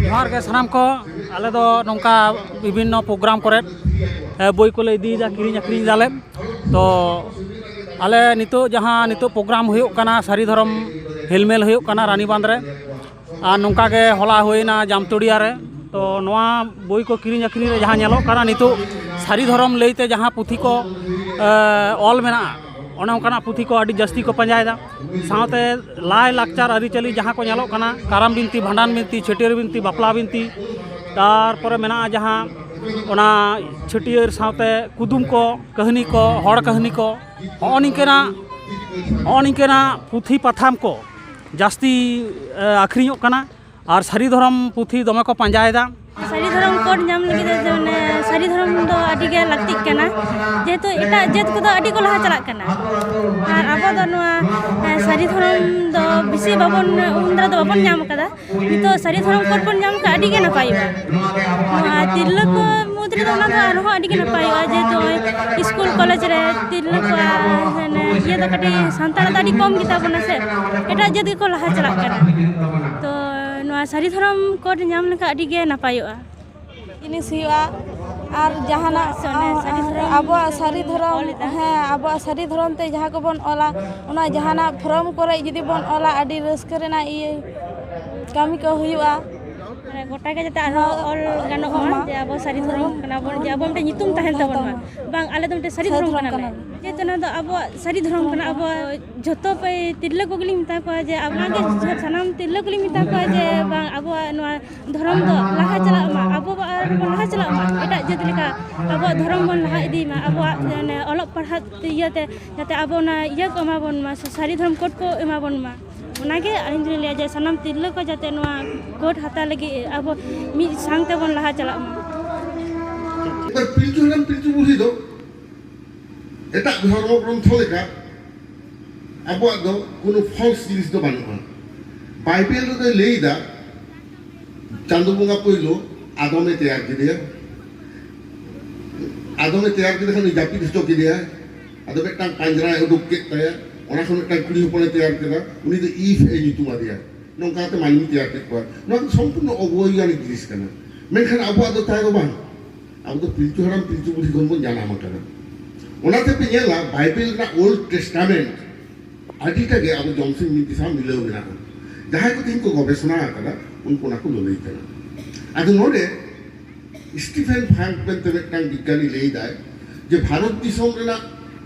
ᱡᱚᱦᱟᱨ ᱜᱮ ᱥᱟᱱᱟᱢ ᱠᱚ᱾ ᱟᱞᱮ ᱫᱚ ᱱᱚᱝᱠᱟ ᱵᱤᱵᱷᱤᱱᱱᱚ program ᱠᱚᱨᱮᱫ, ᱮ, ᱵᱳᱭ ᱠᱚᱞᱮ ᱤᱫᱤᱭᱮᱫᱟ, ᱠᱤᱨᱤᱧ ᱟᱹᱠᱷᱨᱤᱧ ᱫᱟᱞᱮ᱾ ᱛᱚ ᱟᱞᱮ ᱱᱤᱛᱚᱜ ᱡᱟᱦᱟᱸ ᱱᱤᱛᱚᱜ program ᱦᱩᱭᱩᱜ ᱠᱟᱱᱟ, ᱥᱟᱹᱨᱤ ᱫᱷᱚᱨᱚᱢ ᱦᱮᱞᱢᱮᱞ ᱦᱩᱭᱩᱜ ᱠᱟᱱᱟ ᱨᱟᱱᱤᱵᱟᱸᱫᱷ ᱨᱮ, ᱟᱨ ᱱᱚᱝᱠᱟ ᱜᱮ ᱦᱚᱞᱟ ᱦᱩᱭᱱᱟ ᱡᱟᱢᱛᱩᱲᱤᱭᱟ ᱨᱮ᱾ ᱛᱚ ᱱᱚᱣᱟ ᱵᱳᱭ ᱠᱚ ᱠᱤᱨᱤᱧ ᱟᱹᱠᱷᱨᱤᱧ ᱨᱮ ᱡᱟᱦᱟᱸ ᱧᱮᱞᱚᱜ ᱠᱟᱱᱟ ᱱᱤᱛᱚᱜ ᱥᱟᱹᱨᱤ ᱫᱷᱚᱨᱚᱢ ᱞᱟᱹᱭᱛᱮ ᱡᱟᱦᱟᱸ ᱯᱩᱛᱷᱤ ᱠᱚ, ᱮ, ᱚᱞ ᱢᱮᱱᱟᱜᱼᱟ, ᱚᱱᱮ ᱚᱱᱠᱟᱱᱟᱜ ᱯᱩᱛᱷᱤ ᱠᱚ ᱟᱹᱰᱤ ᱡᱟᱹᱥᱛᱤ ᱠᱚ ᱯᱟᱸᱡᱟᱭᱮᱫᱟ᱾ ᱥᱟᱶᱛᱮ ᱞᱟᱭ ᱞᱟᱠᱪᱟᱨ ᱟᱹᱨᱤᱪᱟᱹᱞᱤ ᱡᱟᱦᱟᱸ ᱠᱚ ᱧᱮᱞᱚᱜ ᱠᱟᱱᱟ, ᱠᱟᱨᱟᱢ ᱵᱤᱱᱛᱤ, ᱵᱷᱟᱸᱰᱟᱱ ᱵᱤᱱᱛᱤ, ᱪᱷᱟᱹᱴᱭᱟᱹᱨ ᱵᱤᱱᱛᱤ, ᱵᱟᱯᱞᱟ ᱵᱤᱱᱛᱤ, ᱛᱟᱨᱯᱚᱨᱮ ᱢᱮᱱᱟᱜᱼᱟ ᱡᱟᱦᱟᱸ ᱚᱱᱟ ᱪᱷᱟᱹᱴᱭᱟᱹᱨ ᱥᱟᱶᱛᱮ ᱠᱩᱫᱩᱢ ᱠᱚ, ᱠᱟᱹᱦᱱᱤ ᱠᱚ, ᱦᱚᱲ ᱠᱟᱹᱦᱱᱤ ᱠᱚ, ᱦᱚᱸᱜᱼᱚ ᱱᱤᱝᱠᱟᱹᱱᱟᱜ, ᱦᱚᱸᱜᱼᱚ ᱱᱤᱝᱠᱟᱹᱱᱟᱜ ᱯᱩᱛᱷᱤ ᱯᱟᱛᱷᱟᱢ ᱠᱚ ᱡᱟᱹᱥᱛᱤ, ᱮ, ᱟᱹᱠᱷᱨᱤᱧᱚᱜ ᱠᱟᱱᱟ᱾ ᱟᱨ ᱥᱟᱹᱨᱤ ᱫᱷᱚᱨᱚᱢ ᱯᱩᱛᱷᱤ ᱫᱚᱢᱮ ᱠᱚ ᱯᱟᱸᱡᱟᱭᱮᱫᱟ᱾ ᱥᱟᱹᱨᱤ ᱫᱷᱚᱨᱚᱢ code ᱧᱟᱢ ᱞᱟᱹᱜᱤᱫ ᱛᱮ, ᱢᱟᱱᱮ, ᱥᱟᱹᱨᱤ ᱫᱷᱚᱨᱚᱢ ᱫᱚ ᱟᱹᱰᱤ ᱜᱮ ᱞᱟᱹᱠᱛᱤᱜ ᱠᱟᱱᱟ, ᱡᱮᱦᱮᱛᱩ ᱮᱴᱟᱜ ᱡᱟᱹᱛ ᱠᱚᱫᱚ ᱟᱹᱰᱤ ᱠᱚ ᱞᱟᱦᱟ ᱪᱟᱞᱟᱜ ᱠᱟᱱᱟ᱾ ᱟᱨ ᱟᱵᱚ ᱫᱚ ᱱᱚᱣᱟ, ᱮ, ᱥᱟᱹᱨᱤ ᱫᱷᱚᱨᱚᱢ ᱫᱚ ᱵᱮᱥᱤ ᱵᱟᱵᱚᱱ, ᱩᱱ ᱫᱟᱨᱟ ᱫᱚ ᱵᱟᱵᱚᱱ ᱧᱟᱢ ᱟᱠᱟᱫᱟ᱾ ᱱᱤᱛᱚᱜ ᱥᱟᱹᱨᱤ ᱫᱷᱚᱨᱚᱢ code ᱵᱚᱱ ᱧᱟᱢ ᱠᱷᱟᱱ ᱟᱹᱰᱤ ᱜᱮ ᱱᱟᱯᱟᱭᱚᱜᱼᱟ᱾ ᱱᱚᱣᱟ ᱛᱤᱨᱞᱟᱹ ᱠᱚ ᱢᱩᱫᱽ ᱨᱮᱫᱚ ᱚᱱᱟ ᱫᱚ ᱟᱨᱦᱚᱸ ᱟᱹᱰᱤ ᱜᱮ ᱱᱟᱯᱟᱭᱚᱜᱼᱟ, ᱡᱮᱦᱮᱛᱩ ᱱᱚᱜᱼᱚᱭ ᱤᱥᱠᱩᱞ ᱠᱚᱞᱮᱡᱽ ᱨᱮ ᱛᱤᱨᱞᱟᱹ ᱠᱚᱣᱟᱜ, ᱢᱟᱱᱮ, ᱤᱭᱟᱹ ᱫᱚ ᱠᱟᱹᱴᱤᱡ ᱥᱟᱱᱛᱟᱲ ᱫᱚ ᱟᱹᱰᱤ ᱠᱚᱢ ᱜᱮᱛᱟ ᱵᱚᱱᱟ ᱥᱮ, ᱮᱴᱟᱜ ᱡᱟᱹᱛ ᱜᱮᱠᱚ ᱞᱟᱦᱟ ᱪᱟᱞᱟᱜ ᱠᱟᱱᱟ᱾ ᱛᱚ ᱱᱚᱣᱟ ᱥᱟᱹᱨᱤ ᱫᱷᱚᱨᱚᱢ ᱠᱳᱰ ᱧᱟᱢ ᱞᱮᱠᱷᱟᱱ ᱟᱹᱰᱤ ᱜᱮ ᱱᱟᱯᱟᱭᱚᱜᱼᱟ᱾ ᱡᱤᱱᱤᱥ ᱦᱩᱭᱩᱜᱼᱟ᱾ ᱟᱨ ᱡᱟᱦᱟᱱᱟᱜ ᱥᱮ ᱚᱱᱮ ᱥᱟᱹᱨᱤ ᱫᱷᱚᱨᱚᱢ ᱟᱵᱚᱣᱟᱜ ᱥᱟᱹᱨᱤ ᱫᱷᱚᱨᱚᱢ, ᱚᱞ ᱮᱫᱟ᱾ ᱦᱮᱸ, ᱟᱵᱚᱣᱟᱜ ᱥᱟᱹᱨᱤ ᱫᱷᱚᱨᱚᱢ ᱛᱮ ᱡᱟᱦᱟᱸ ᱠᱚᱵᱚᱱ ᱚᱞᱟ, ᱚᱱᱟ ᱡᱟᱦᱟᱱᱟᱜ ᱯᱷᱨᱚᱢ ᱠᱚᱨᱮ ᱡᱩᱫᱤ ᱵᱚᱱ ᱚᱞᱟ, ᱟᱹᱰᱤ ᱨᱟᱹᱥᱠᱟᱹ ᱨᱮᱱᱟᱜ ᱤᱭᱟᱹ ᱠᱟᱹᱢᱤ ᱠᱚ ᱦᱩᱭᱩᱜᱼᱟ᱾ ᱢᱟᱱᱮ ᱜᱚᱴᱟ ᱜᱮ ᱡᱟᱛᱮ ᱟᱨᱦᱚᱸ ᱦᱚᱸ, ᱚᱞ ᱜᱟᱱᱚᱜ ᱦᱚᱸ ᱢᱟ, ᱢᱟ᱾ ᱡᱮ ᱟᱵᱚ ᱥᱟᱹᱨᱤ ᱫᱷᱚᱨᱚᱢ ᱠᱟᱱᱟ ᱵᱚᱱ, ᱡᱮ ᱟᱵᱚ ᱢᱤᱫᱴᱮᱱ ᱧᱩᱛᱩᱢ ᱛᱟᱦᱮᱱ ᱛᱟᱵᱚᱱ ᱢᱟ᱾ ᱵᱟᱝ, ᱟᱞᱮ ᱫᱚ ᱢᱤᱫᱴᱮᱱ ᱥᱟᱹᱨᱤ ᱥᱟᱹᱨᱤ ᱫᱷᱚᱨᱚᱢ ᱫᱷᱚᱨᱚᱢ ᱠᱟᱱᱟᱞᱮ᱾ ᱠᱟᱱᱟᱞᱮ᱾ ᱡᱮᱦᱮᱛᱩ ᱱᱚᱣᱟ ᱫᱚ ᱟᱵᱚᱣᱟᱜ ᱥᱟᱹᱨᱤ ᱫᱷᱚᱨᱚᱢ ᱠᱟᱱᱟ, ᱟᱵᱚᱣᱟᱜ ᱡᱷᱚᱛᱚ ᱯᱮ ᱛᱤᱨᱞᱟᱹ ᱠᱚᱜᱮᱞᱤᱧ ᱢᱮᱛᱟ ᱠᱚᱣᱟ ᱡᱮ ᱟᱵᱚ ᱜᱮ ᱥᱟᱱᱟᱢ ᱛᱤᱨᱞᱟᱹ ᱠᱚᱞᱤᱧ ᱢᱮᱛᱟ ᱠᱚᱣᱟ ᱡᱮ ᱵᱟᱝ, ᱟᱵᱚᱣᱟᱜ ᱱᱚᱣᱟ ᱫᱷᱚᱨᱚᱢ ᱫᱚ ᱞᱟᱦᱟ ᱪᱟᱞᱟᱜ ᱢᱟ, ᱟᱵᱚ ᱵᱚᱱ ᱞᱟᱦᱟ ᱪᱟᱞᱟᱜ ᱢᱟ, ᱮᱴᱟᱜ ᱡᱟᱹᱛ ᱞᱮᱠᱟ ᱟᱵᱚᱣᱟᱜ ᱫᱷᱚᱨᱚᱢ ᱵᱚᱱ ᱞᱟᱦᱟ ᱤᱫᱤ ᱢᱟ, ᱟᱵᱚᱣᱟᱜ ᱢᱟᱱᱮ ᱚᱞᱚᱜ ᱯᱟᱲᱦᱟᱜ ᱤᱭᱟᱹᱛᱮ ᱡᱟᱛᱮ ᱟᱵᱚ ᱚᱱᱟ ᱤᱭᱟᱹ ᱠᱚ ᱮᱢᱟ ᱵᱚᱱ ᱢᱟ, ᱥᱟᱹᱨᱤ ᱫᱷᱚᱨᱚᱢ ᱠᱳᱰ ᱠᱚ ᱮᱢᱟ ᱵᱚᱱ ᱢᱟ᱾ ᱚᱱᱟᱜᱮ ᱟᱹᱞᱤᱧ ᱫᱚᱞᱤᱧ ᱞᱟᱹᱭᱟ ᱡᱮ ᱥᱟᱱᱟᱢ ᱛᱤᱨᱞᱟᱹ ᱠᱚ ᱡᱟᱛᱮ ᱱᱚᱣᱟ ᱠᱳᱰ ᱦᱟᱛᱟᱣ ᱞᱟᱹᱜᱤᱫ ᱟᱵᱚ ᱢᱤᱫ ᱥᱟᱝ ᱛᱮᱵᱚᱱ ᱞᱟᱦᱟ ᱪᱟᱞᱟᱜ ᱢᱟ᱾ ᱯᱤᱞᱪᱩ ᱦᱟᱲᱟᱢ ᱯᱤᱞᱪᱩ ᱵᱩᱲᱦᱤ ᱫᱚ ᱮᱴᱟᱜ ᱫᱷᱚᱨᱢᱚ ᱜᱨᱚᱱᱛᱷᱚ ᱞᱮᱠᱟ ᱟᱵᱚᱣᱟᱜ ᱫᱚ ᱠᱳᱱᱳ ᱯᱷᱚᱞᱥ ᱡᱤᱱᱤᱥ ᱫᱚ ᱵᱟᱹᱱᱩᱜᱼᱟ᱾ ᱵᱟᱭᱵᱮᱞ ᱨᱮᱫᱚᱭ ᱞᱟᱹᱭ ᱮᱫᱟ, ᱪᱟᱸᱫᱚ ᱵᱚᱸᱜᱟ ᱯᱳᱭᱞᱳ ᱟᱫᱚᱢᱮ ᱛᱮᱭᱟᱨ ᱠᱮᱫᱮᱭᱟ᱾ ᱟᱫᱚᱢᱮ ᱛᱮᱭᱟᱨ ᱠᱮᱫᱮ ᱠᱷᱟᱱ ᱩᱱᱤ ᱡᱟᱹᱯᱤᱫ ᱦᱚᱪᱚ ᱠᱮᱫᱮᱭᱟ᱾ ᱟᱫᱚ ᱢᱤᱫᱴᱟᱝ ᱯᱟᱸᱡᱽᱨᱟᱭ ᱩᱰᱩᱠ ᱠᱮᱫ ᱛᱟᱭᱟ, ᱚᱱᱟ ᱠᱷᱚᱱ ᱢᱤᱫᱴᱟᱝ ᱠᱩᱲᱤ ᱦᱚᱯᱚᱱᱮ ᱛᱮᱭᱟᱨ ᱠᱮᱫᱟ, ᱩᱱᱤ ᱫᱚ ᱤᱵᱷ ᱮ ᱧᱩᱛᱩᱢ ᱟᱫᱮᱭᱟ᱾ ᱱᱚᱝᱠᱟ ᱠᱟᱛᱮ ᱢᱟᱹᱱᱢᱤ ᱛᱮᱭᱟᱨ ᱠᱮᱫ ᱠᱚᱣᱟ᱾ ᱱᱚᱣᱟ ᱫᱚ ᱥᱚᱢᱯᱩᱨᱱᱚ ᱚᱵᱳᱭᱜᱟᱱᱤᱠ ᱡᱤᱱᱤᱥ ᱠᱟᱱᱟ᱾ ᱢᱮᱱᱠᱷᱟᱱ ᱟᱵᱚᱣᱟᱜ ᱫᱚ ᱛᱟᱭ ᱫᱚ ᱵᱟᱝ, ᱟᱵᱚ ᱫᱚ ᱯᱤᱞᱪᱩ ᱦᱟᱲᱟᱢ ᱯᱤᱞᱪᱩ ᱵᱩᱲᱦᱤ ᱠᱷᱚᱱ ᱵᱚᱱ ᱡᱟᱱᱟᱢ ᱟᱠᱟᱱᱟ᱾ ᱚᱱᱟᱛᱮ ᱯᱮ ᱧᱮᱞᱟ ᱵᱟᱭᱵᱮᱞ ᱨᱮᱱᱟᱜ ᱳᱞᱰ ᱴᱮᱥᱴᱟᱢᱮᱱᱴ ᱟᱹᱰᱤᱴᱟ ᱜᱮ ᱟᱵᱚ ᱡᱚᱢᱥᱤᱢ ᱵᱤᱱᱛᱤ ᱥᱟᱶ ᱢᱤᱞᱟᱹᱣ ᱢᱮᱱᱟᱜᱼᱟ᱾ ᱡᱟᱦᱟᱸᱭ ᱠᱚ ᱛᱮᱦᱮᱧ ᱠᱚ ᱜᱚᱵᱮᱥᱚᱱᱟ ᱟᱠᱟᱫᱟ, ᱩᱱᱠᱩ ᱚᱱᱟ ᱠᱚ ᱞᱟᱹᱞᱟᱹᱭ ᱠᱟᱱᱟ᱾ ᱟᱫᱚ ᱱᱚᱰᱮ ᱥᱴᱤᱯᱷᱮᱱ ᱯᱷᱟᱝᱠ ᱢᱮᱱᱛᱮ ᱢᱤᱫᱴᱟᱝ ᱵᱤᱜᱽᱜᱟᱱᱤ ᱞᱟᱹᱭ ᱫᱟᱭ ᱡᱮ ᱵᱷᱟᱨᱚᱛ ᱫᱤᱥᱚᱢ ᱨᱮᱱᱟᱜ,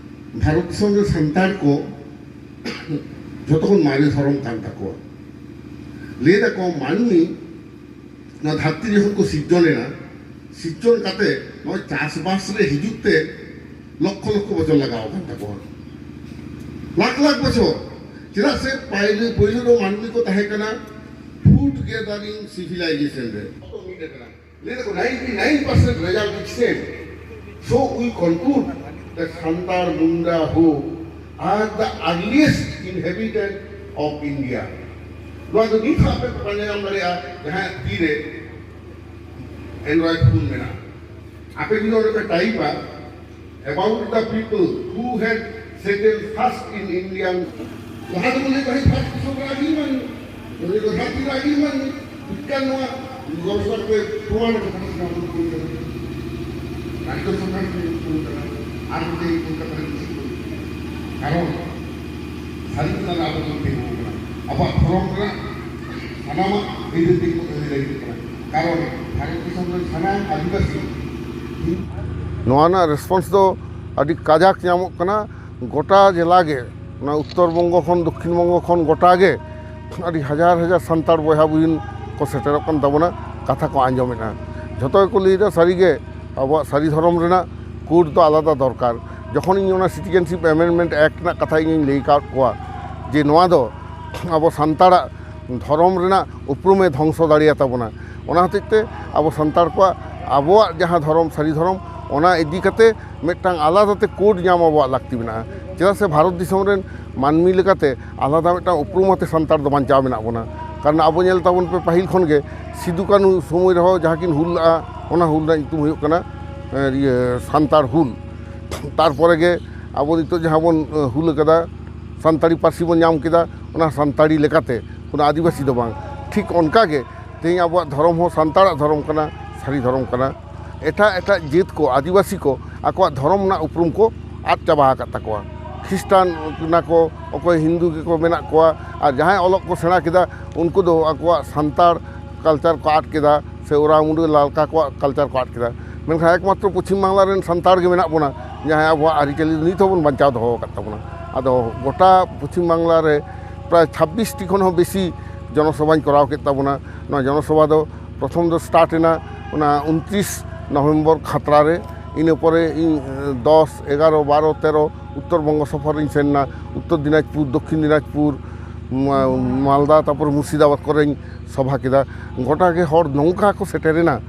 ᱵᱷᱟᱨᱚᱛ ᱫᱤᱥᱚᱢ ᱨᱮ ᱥᱟᱱᱛᱟᱲ ᱠᱚ ᱡᱷᱚᱛᱚ ᱠᱷᱚᱱ ᱢᱟᱨᱮ ᱫᱷᱚᱨᱚᱢ ᱠᱟᱱ ᱛᱟᱠᱚᱣᱟ᱾ ᱞᱟᱹᱭ ᱫᱟᱠᱚ ᱢᱟᱹᱱᱢᱤ ᱱᱚᱣᱟ ᱫᱷᱟᱹᱨᱛᱤ ᱡᱚᱠᱷᱚᱱ ᱠᱚ ᱥᱤᱨᱡᱚᱱ ᱮᱱᱟ, ᱥᱤᱨᱡᱚᱱ ᱠᱟᱛᱮ ᱱᱚᱣᱟ ᱪᱟᱥᱵᱟᱥ ᱨᱮ ᱦᱤᱡᱩᱜ ᱛᱮ ᱞᱚᱠᱠᱷᱚ ᱞᱚᱠᱠᱷᱚ ᱵᱚᱪᱷᱚᱨ ᱞᱟᱜᱟᱣ ᱟᱠᱟᱱ ᱛᱟᱠᱚᱣᱟ, ᱞᱟᱠᱷ ᱞᱟᱠᱷ ᱵᱚᱪᱷᱚᱨ᱾ ᱪᱮᱫᱟᱜ ᱥᱮ ᱯᱟᱭᱞᱮ, ᱯᱳᱭᱞᱳ ᱫᱚ ᱢᱟᱹᱱᱢᱤ ᱠᱚ ᱛᱟᱦᱮᱸ ᱠᱟᱱᱟ fruit gathering civilization ᱨᱮ᱾ ᱞᱟᱹᱭ ᱫᱟᱠᱚ ninety nine percent result is same. So we conclude that Santal Munda ᱦᱳ are the earliest inhabitant of India. ᱱᱚᱣᱟ ᱫᱚ ᱱᱤᱛ ᱦᱚᱸ ᱟᱯᱮ ᱯᱮ ᱯᱟᱸᱡᱟ ᱧᱟᱢ ᱫᱟᱲᱮᱭᱟᱜᱼᱟ, ᱡᱟᱦᱟᱸᱭᱟᱜ ᱛᱤᱨᱮ Android ᱯᱷᱳᱱ ᱢᱮᱱᱟᱜᱼᱟ᱾ ᱟᱯᱮ ᱡᱩᱫᱤ ᱚᱸᱰᱮ ᱯᱮ ᱴᱟᱭᱤᱯᱟ about the people who had settled first in Indian, ᱞᱟᱦᱟ ᱫᱚᱠᱚ ᱞᱟᱹᱭ ᱛᱟᱦᱮᱸᱫ first ᱫᱤᱥᱚᱢ ᱨᱮ ᱟᱹᱰᱤ ᱢᱟᱹᱱᱢᱤ, ᱱᱚᱰᱮ ᱫᱚ ᱫᱷᱟᱹᱨᱛᱤ ᱨᱮ ᱟᱹᱰᱤ ᱢᱟᱹᱱᱢᱤ᱾ ᱪᱮᱫᱠᱟ ᱱᱚᱣᱟ ᱜᱚᱵᱮᱥᱚᱱᱟ ᱠᱚ ᱯᱨᱚᱢᱟᱬ ᱠᱟᱛᱮ ᱱᱚᱣᱟ ᱠᱚ ᱠᱩᱞ ᱠᱟᱱᱟ? ᱨᱟᱡᱽᱡᱚ ᱥᱚᱨᱠᱟᱨ ᱠᱚ ᱠᱩᱞ ᱠᱟᱱᱟ, ᱟᱨ ᱢᱤᱫᱴᱮᱱ ᱠᱩᱞ ᱠᱟᱛᱮ ᱪᱮᱫ ᱠᱚ? ᱠᱟᱨᱚᱱ ᱥᱟᱹᱨᱤ ᱠᱟᱛᱷᱟ ᱫᱚ ᱟᱵᱚ ᱵᱚᱱ ᱛᱤᱸᱜᱩ ᱠᱟᱱᱟ᱾ ᱟᱵᱚᱣᱟᱜ ᱫᱷᱚᱨᱚᱢ ᱨᱮᱱᱟᱜ ᱥᱟᱱᱟᱢᱟᱜ ᱟᱹᱭᱫᱟᱹᱨ ᱛᱮ ᱠᱚ ᱟᱹᱭᱫᱟᱹᱨ ᱠᱟᱱᱟ᱾ ᱠᱟᱨᱚᱱ ᱵᱷᱟᱨᱚᱛ ᱫᱤᱥᱚᱢ ᱨᱮᱱ ᱥᱟᱱᱟᱢ ᱟᱹᱫᱤᱵᱟᱹᱥᱤ ᱱᱚᱣᱟ ᱨᱮᱱᱟᱜ ᱨᱮᱥᱯᱚᱱᱥ ᱫᱚ ᱟᱹᱰᱤ ᱠᱟᱡᱟᱠ ᱧᱟᱢᱚᱜ ᱠᱟᱱᱟ᱾ ᱜᱚᱴᱟ ᱡᱮᱞᱟ ᱜᱮ, ᱚᱱᱟ ᱩᱛᱛᱚᱨ ᱵᱚᱝᱜᱚ ᱠᱷᱚᱱ ᱫᱚᱠᱠᱷᱤᱱ ᱵᱚᱝᱜᱚ ᱠᱷᱚᱱ ᱜᱚᱴᱟ ᱜᱮ ᱟᱹᱰᱤ ᱦᱟᱡᱟᱨ ᱦᱟᱡᱟᱨ ᱥᱟᱱᱛᱟᱲ ᱵᱚᱭᱦᱟ ᱵᱩᱦᱤᱱ ᱠᱚ ᱥᱮᱴᱮᱨᱚᱜ ᱠᱟᱱ ᱛᱟᱵᱚᱱᱟ, ᱠᱟᱛᱷᱟ ᱠᱚ ᱟᱸᱡᱚᱢᱮᱫᱼᱟ᱾ ᱡᱷᱚᱛᱚ ᱜᱮᱠᱚ ᱞᱟᱹᱭᱫᱟ, ᱥᱟᱹᱨᱤᱜᱮ ᱟᱵᱚᱣᱟᱜ ᱥᱟᱹᱨᱤ ᱫᱷᱚᱨᱚᱢ ᱨᱮᱱᱟᱜ ᱠᱳᱰ ᱫᱚ ᱟᱞᱟᱫᱟ ᱫᱚᱨᱠᱟᱨ᱾ ᱡᱚᱠᱷᱚᱱ ᱤᱧ ᱚᱱᱟ ᱥᱤᱴᱤᱡᱮᱱᱥᱤᱯ ᱮᱢᱮᱱᱰᱢᱮᱱᱴ ᱮᱠᱴ ᱨᱮᱱᱟᱜ ᱠᱟᱛᱷᱟ ᱤᱧᱤᱧ ᱞᱟᱹᱭ ᱟᱠᱟᱫ ᱠᱚᱣᱟ ᱡᱮ ᱱᱚᱣᱟ ᱫᱚ ᱟᱵᱚ ᱥᱟᱱᱛᱟᱲᱟᱜ ᱫᱷᱚᱨᱚᱢ ᱨᱮᱱᱟᱜ ᱩᱯᱨᱩᱢᱮ ᱫᱷᱚᱝᱥᱚ ᱫᱟᱲᱮᱭᱟᱛᱟ ᱵᱚᱱᱟ᱾ ᱚᱱᱟ ᱦᱚᱛᱮᱡ ᱛᱮ ᱟᱵᱚ ᱥᱟᱱᱛᱟᱲ ᱠᱚᱣᱟᱜ ᱟᱵᱚᱣᱟᱜ ᱡᱟᱦᱟᱸ ᱫᱷᱚᱨᱚᱢ, ᱥᱟᱹᱨᱤ ᱫᱷᱚᱨᱚᱢ, ᱚᱱᱟ ᱤᱫᱤ ᱠᱟᱛᱮ ᱢᱤᱫᱴᱟᱝ ᱟᱞᱟᱫᱟ ᱛᱮ ᱠᱳᱰ ᱧᱟᱢ ᱟᱵᱚᱣᱟᱜ ᱞᱟᱹᱠᱛᱤ ᱢᱮᱱᱟᱜᱼᱟ᱾ ᱪᱮᱫᱟᱜ ᱥᱮ ᱵᱷᱟᱨᱚᱛ ᱫᱤᱥᱚᱢ ᱨᱮᱱ ᱢᱟᱹᱱᱢᱤ ᱞᱮᱠᱟᱛᱮ ᱟᱞᱟᱫᱟ ᱢᱤᱫᱴᱟᱝ ᱩᱯᱨᱩᱢ ᱟᱛᱮ ᱥᱟᱱᱛᱟᱲ ᱫᱚ ᱵᱟᱧᱪᱟᱣ ᱢᱮᱱᱟᱜ ᱵᱚᱱᱟ᱾ ᱠᱟᱨᱚᱱ ᱟᱵᱚ ᱧᱮᱞ ᱛᱟᱵᱚᱱ ᱯᱮ, ᱯᱟᱹᱦᱤᱞ ᱠᱷᱚᱱ ᱜᱮ ᱥᱤᱫᱩ ᱠᱟᱹᱱᱦᱩ ᱥᱚᱢᱚᱭ ᱨᱮᱦᱚᱸ ᱡᱟᱦᱟᱸ ᱠᱤᱱ ᱦᱩᱞ ᱞᱟᱜᱼᱟ, ᱚᱱᱟ ᱦᱩᱞ ᱨᱮᱱᱟᱜ ᱧᱩᱛᱩᱢ ᱦᱩᱭᱩᱜ ᱠᱟᱱᱟ, ᱮ, ᱤᱭᱟᱹ, ᱥᱟᱱᱛᱟᱲ ᱦᱩᱞ᱾ ᱛᱟᱨᱯᱚᱨᱮ ᱜᱮ ᱟᱵᱚ ᱱᱤᱛᱚᱜ ᱡᱟᱦᱟᱸ ᱵᱚᱱ, ᱮ, ᱦᱩᱞ ᱟᱠᱟᱫᱟ, ᱥᱟᱱᱛᱟᱲᱤ ᱯᱟᱹᱨᱥᱤ ᱵᱚᱱ ᱧᱟᱢ ᱠᱮᱫᱟ, ᱚᱱᱟ ᱥᱟᱱᱛᱟᱲᱤ ᱞᱮᱠᱟᱛᱮ, ᱠᱳᱱᱳ ᱟᱹᱫᱤᱵᱟᱹᱥᱤ ᱫᱚ ᱵᱟᱝ᱾ ᱴᱷᱤᱠ ᱚᱱᱠᱟ ᱜᱮ ᱛᱮᱦᱮᱧ ᱟᱵᱚᱣᱟᱜ ᱫᱷᱚᱨᱚᱢ ᱦᱚᱸ ᱥᱟᱱᱛᱟᱲᱟᱜ ᱫᱷᱚᱨᱚᱢ ᱠᱟᱱᱟ, ᱥᱟᱹᱨᱤ ᱫᱷᱚᱨᱚᱢ ᱠᱟᱱᱟ᱾ ᱮᱴᱟᱜ ᱮᱴᱟᱜ ᱡᱟᱹᱛ ᱠᱚ, ᱟᱹᱫᱤᱵᱟᱹᱥᱤ ᱠᱚ ᱟᱠᱚᱣᱟᱜ ᱫᱷᱚᱨᱚᱢ ᱨᱮᱱᱟᱜ ᱩᱯᱨᱩᱢ ᱠᱚ ᱟᱫ ᱪᱟᱵᱟ ᱟᱠᱟᱫ ᱛᱟᱠᱚᱣᱟ᱾ ᱠᱷᱨᱤᱥᱴᱟᱱ ᱠᱟᱱᱟ ᱠᱚ, ᱚᱠᱚᱭ ᱦᱤᱱᱫᱩ ᱜᱮᱠᱚ ᱢᱮᱱᱟᱜ ᱠᱚᱣᱟ, ᱟᱨ ᱡᱟᱦᱟᱸᱭ ᱚᱞᱚᱜ ᱠᱚ ᱥᱮᱬᱟ ᱠᱮᱫᱟ, ᱩᱱᱠᱩ ᱫᱚ ᱟᱠᱚᱣᱟᱜ ᱥᱟᱱᱛᱟᱲ ᱠᱟᱞᱪᱟᱨ ᱠᱚ ᱟᱫ ᱠᱮᱫᱟ, ᱥᱮ ᱳᱨᱟᱣ ᱢᱩᱰᱟᱹ ᱞᱟᱞᱠᱟ ᱠᱚᱣᱟᱜ ᱠᱟᱞᱪᱟᱨ ᱠᱚ ᱟᱫ ᱠᱮᱫᱟ᱾ ᱢᱮᱱᱠᱷᱟᱱ ᱮᱠᱢᱟᱛᱨᱚ ᱯᱚᱪᱷᱤᱢ ᱵᱟᱝᱞᱟ ᱨᱮᱱ ᱥᱟᱱᱛᱟᱲ ᱜᱮ ᱢᱮᱱᱟᱜ ᱵᱚᱱᱟ, ᱡᱟᱦᱟᱸᱭ ᱟᱵᱚᱣᱟᱜ ᱟᱹᱨᱤᱪᱟᱹᱞᱤ ᱱᱤᱛ ᱦᱚᱸᱵᱚᱱ ᱵᱟᱧᱪᱟᱣ ᱫᱚᱦᱚ ᱟᱠᱟᱫ ᱛᱟᱵᱚᱱᱟ᱾ ᱟᱫᱚ ᱜᱚᱴᱟ ᱯᱚᱪᱷᱤᱢ ᱵᱟᱝᱞᱟ ᱨᱮ ᱯᱨᱟᱭ ᱪᱷᱟᱵᱵᱤᱥ ᱴᱤ ᱠᱷᱚᱱ ᱦᱚᱸ ᱵᱮᱥᱤ ᱡᱚᱱᱚᱥᱚᱵᱷᱟᱧ ᱠᱚᱨᱟᱣ ᱠᱮᱫ ᱛᱟᱵᱚᱱᱟ᱾ ᱱᱚᱣᱟ ᱡᱚᱱᱚᱥᱚᱵᱷᱟ ᱫᱚ ᱯᱨᱚᱛᱷᱚᱢ ᱫᱚ ᱥᱴᱟᱨᱴ ᱮᱱᱟ ᱚᱱᱟ ᱩᱱᱛᱨᱤᱥ ᱱᱚᱵᱷᱮᱢᱵᱚᱨ ᱠᱷᱟᱛᱲᱟ ᱨᱮ᱾ ᱤᱱᱟᱹ ᱯᱚᱨᱮ ᱤᱧ, ᱮ, ᱫᱚᱥ, ᱮᱜᱟᱨᱚ, ᱵᱟᱨᱚ, ᱛᱮᱨᱚ ᱩᱛᱛᱚᱨ ᱵᱚᱝᱜᱚ ᱥᱚᱯᱷᱚᱨ ᱨᱤᱧ ᱥᱮᱱ ᱮᱱᱟ᱾ ᱩᱛᱛᱚᱨ ᱫᱤᱱᱟᱡᱽᱯᱩᱨ, ᱫᱚᱠᱠᱷᱤᱱ ᱫᱤᱱᱟᱡᱽᱯᱩᱨ, ᱢᱟ-, ᱢᱟᱞᱫᱟ, ᱛᱟᱨᱯᱚᱨ ᱢᱩᱨᱥᱤᱫᱟᱵᱟᱫᱽ ᱠᱚᱨᱮᱧ ᱥᱚᱵᱷᱟ ᱠᱮᱫᱟ᱾ ᱜᱚᱴᱟ ᱜᱮ ᱦᱚᱲ ᱱᱚᱝᱠᱟ ᱠᱚ ᱥᱮᱴᱮᱨᱮᱱᱟ,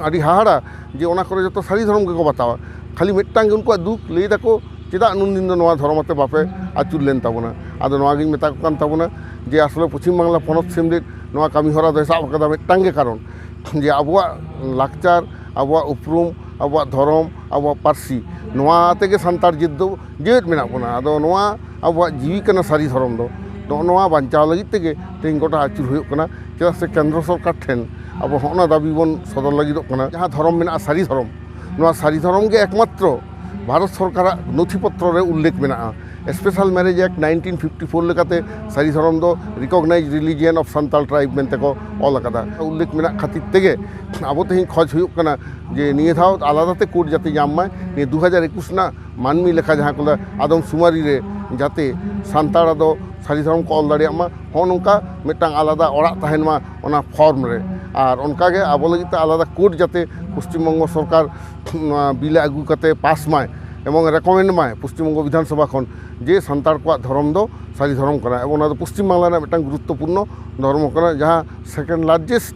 ᱟᱹᱰᱤ ᱦᱟᱦᱟᱲᱟ, ᱡᱮ ᱚᱱᱟ ᱠᱚᱨᱮ ᱡᱚᱛᱚ ᱥᱟᱹᱨᱤ ᱫᱷᱚᱨᱚᱢ ᱜᱮᱠᱚ ᱵᱟᱛᱟᱣᱟ᱾ ᱠᱷᱟᱹᱞᱤ ᱢᱤᱫᱴᱟᱝ ᱜᱮ ᱩᱱᱠᱩᱣᱟᱜ ᱫᱩᱠ, ᱞᱟᱹᱭ ᱫᱟᱠᱚ, "ᱪᱮᱫᱟᱜ ᱱᱩᱱ ᱫᱤᱱ ᱫᱚ ᱱᱚᱣᱟ ᱫᱷᱚᱨᱚᱢ ᱟᱛᱮ ᱵᱟᱯᱮ ᱟᱹᱪᱩᱨ ᱞᱮᱱ ᱛᱟᱵᱚᱱᱟ?" ᱟᱫᱚ ᱱᱚᱣᱟ ᱜᱤᱧ ᱢᱮᱛᱟ ᱠᱚ ᱠᱟᱱ ᱛᱟᱵᱚᱱᱟ ᱡᱮ ᱟᱥᱚᱞᱮ ᱯᱚᱪᱷᱤᱢ ᱵᱟᱝᱞᱟ ᱯᱚᱱᱚᱛ ᱥᱮᱢᱞᱮᱫ ᱱᱚᱣᱟ ᱠᱟᱹᱢᱤ ᱦᱚᱨᱟ ᱫᱚᱭ ᱥᱟᱵ ᱟᱠᱟᱫᱟ ᱢᱤᱫᱴᱟᱝ ᱜᱮ ᱠᱟᱨᱚᱱ, ᱡᱮ ᱟᱵᱚᱣᱟᱜ ᱞᱟᱠᱪᱟᱨ, ᱟᱵᱚᱣᱟᱜ ᱩᱯᱨᱩᱢ, ᱟᱵᱚᱣᱟᱜ ᱫᱷᱚᱨᱚᱢ, ᱟᱵᱚᱣᱟᱜ ᱯᱟᱹᱨᱥᱤ, ᱱᱚᱣᱟ ᱛᱮᱜᱮ ᱥᱟᱱᱛᱟᱲ ᱡᱟᱹᱛ ᱫᱚ ᱡᱮᱣᱮᱫ ᱢᱮᱱᱟᱜ ᱵᱚᱱᱟ᱾ ᱟᱫᱚ ᱱᱚᱣᱟ ᱟᱵᱚᱣᱟᱜ ᱡᱤᱣᱤ ᱠᱟᱱᱟ ᱥᱟᱹᱨᱤ ᱫᱷᱚᱨᱚᱢ ᱫᱚ᱾ ᱱᱚᱜᱼᱚ ᱱᱚᱣᱟ ᱵᱟᱧᱪᱟᱣ ᱞᱟᱹᱜᱤᱫ ᱛᱮᱜᱮ ᱛᱮᱦᱮᱧ ᱜᱚᱴᱟ ᱟᱹᱪᱩᱨ ᱦᱩᱭᱩᱜ ᱠᱟᱱᱟ᱾ ᱪᱮᱫᱟᱜ ᱥᱮ ᱠᱮᱱᱫᱨᱚ ᱥᱚᱨᱠᱟᱨ ᱴᱷᱮᱱ ᱟᱵᱚ ᱦᱚᱸᱜᱼᱚ ᱱᱟ ᱫᱟᱹᱵᱤ ᱵᱚᱱ ᱥᱚᱫᱚᱨ ᱞᱟᱹᱜᱤᱫᱚᱜ ᱠᱟᱱᱟ, ᱡᱟᱦᱟᱸ ᱫᱷᱚᱨᱚᱢ ᱢᱮᱱᱟᱜᱼᱟ ᱥᱟᱹᱨᱤ ᱫᱷᱚᱨᱚᱢ, ᱱᱚᱣᱟ ᱥᱟᱹᱨᱤ ᱫᱷᱚᱨᱚᱢ ᱜᱮ ᱮᱠᱢᱟᱛᱨᱚ ᱵᱷᱟᱨᱚᱛ ᱥᱚᱨᱠᱟᱨᱟᱜ ᱱᱚᱛᱷᱤ ᱯᱚᱛᱨᱚ ᱨᱮ ᱩᱞᱞᱮᱠᱷ ᱢᱮᱱᱟᱜᱼᱟ᱾ Special Marriage Act nineteen fifty four ᱞᱮᱠᱟᱛᱮ ᱥᱟᱹᱨᱤ ᱫᱷᱚᱨᱚᱢ ᱫᱚ Recognized Religion of Santal Tribe ᱢᱮᱱᱛᱮ ᱠᱚ ᱚᱞ ᱟᱠᱟᱫᱟ᱾ ᱩᱞᱞᱮᱠᱷ ᱢᱮᱱᱟᱜ ᱠᱷᱟᱹᱛᱤᱨ ᱛᱮᱜᱮ ᱟᱵᱚ ᱛᱮᱦᱮᱧ ᱠᱷᱚᱡᱽ ᱦᱩᱭᱩᱜ ᱠᱟᱱᱟ ᱡᱮ ᱱᱤᱭᱟᱹ ᱫᱷᱟᱣ ᱟᱞᱟᱫᱟ ᱛᱮ ᱠᱳᱰ ᱡᱟᱛᱮ ᱧᱟᱢ ᱢᱟᱭ᱾ ᱱᱤᱭᱟᱹ ᱫᱩ ᱦᱟᱡᱟᱨ ᱮᱠᱩᱥ ᱨᱮᱱᱟᱜ ᱢᱟᱹᱱᱢᱤ ᱞᱮᱠᱷᱟ ᱡᱟᱦᱟᱸ ᱠᱚ ᱞᱟᱹᱭᱟ ᱟᱫᱚᱢ ᱥᱩᱢᱟᱹᱨᱤ ᱨᱮ ᱡᱟᱛᱮ ᱥᱟᱱᱛᱟᱲ ᱫᱚ ᱥᱟᱹᱨᱤ ᱫᱷᱚᱨᱚᱢ ᱠᱚ ᱚᱞ ᱫᱟᱲᱮᱭᱟᱜ ᱢᱟ, ᱦᱚᱸᱜᱼᱚ ᱱᱚᱝᱠᱟ ᱢᱤᱫᱴᱟᱝ ᱟᱞᱟᱫᱟ ᱚᱲᱟᱜ ᱛᱟᱦᱮᱱ ᱢᱟ ᱚᱱᱟ ᱯᱷᱚᱨᱢ ᱨᱮ᱾ ᱟᱨ ᱚᱱᱠᱟᱜᱮ ᱟᱵᱚ ᱞᱟᱹᱜᱤᱫ ᱛᱮ ᱟᱞᱟᱫᱟ ᱠᱳᱰ ᱡᱟᱛᱮ ᱯᱚᱥᱪᱤᱢ ᱵᱚᱝᱜᱚ ᱥᱚᱨᱠᱟᱨ ᱱᱚᱣᱟ ᱵᱤᱞ ᱮ ᱟᱹᱜᱩ ᱠᱟᱛᱮ ᱯᱟᱥ ᱢᱟᱭ ᱮᱵᱚᱝ ᱨᱮᱠᱚᱢᱮᱱᱰ ᱢᱟᱭ ᱯᱚᱥᱪᱤᱢ ᱵᱚᱝᱜᱚ ᱵᱤᱫᱷᱟᱱ ᱥᱚᱵᱷᱟ ᱠᱷᱚᱱ ᱡᱮ ᱥᱟᱱᱛᱟᱲ ᱠᱚᱣᱟᱜ ᱫᱷᱚᱨᱚᱢ ᱫᱚ ᱥᱟᱹᱨᱤ ᱫᱷᱚᱨᱚᱢ ᱠᱟᱱᱟ ᱮᱵᱚᱝ ᱚᱱᱟ ᱫᱚ ᱯᱚᱥᱪᱤᱢ ᱵᱟᱝᱞᱟ ᱨᱮᱱᱟᱜ ᱢᱤᱫᱴᱟᱝ ᱜᱩᱨᱩᱛᱛᱚᱯᱩᱨᱱᱚ ᱫᱷᱚᱨᱢᱚ ᱠᱟᱱᱟ, ᱡᱟᱦᱟᱸ second largest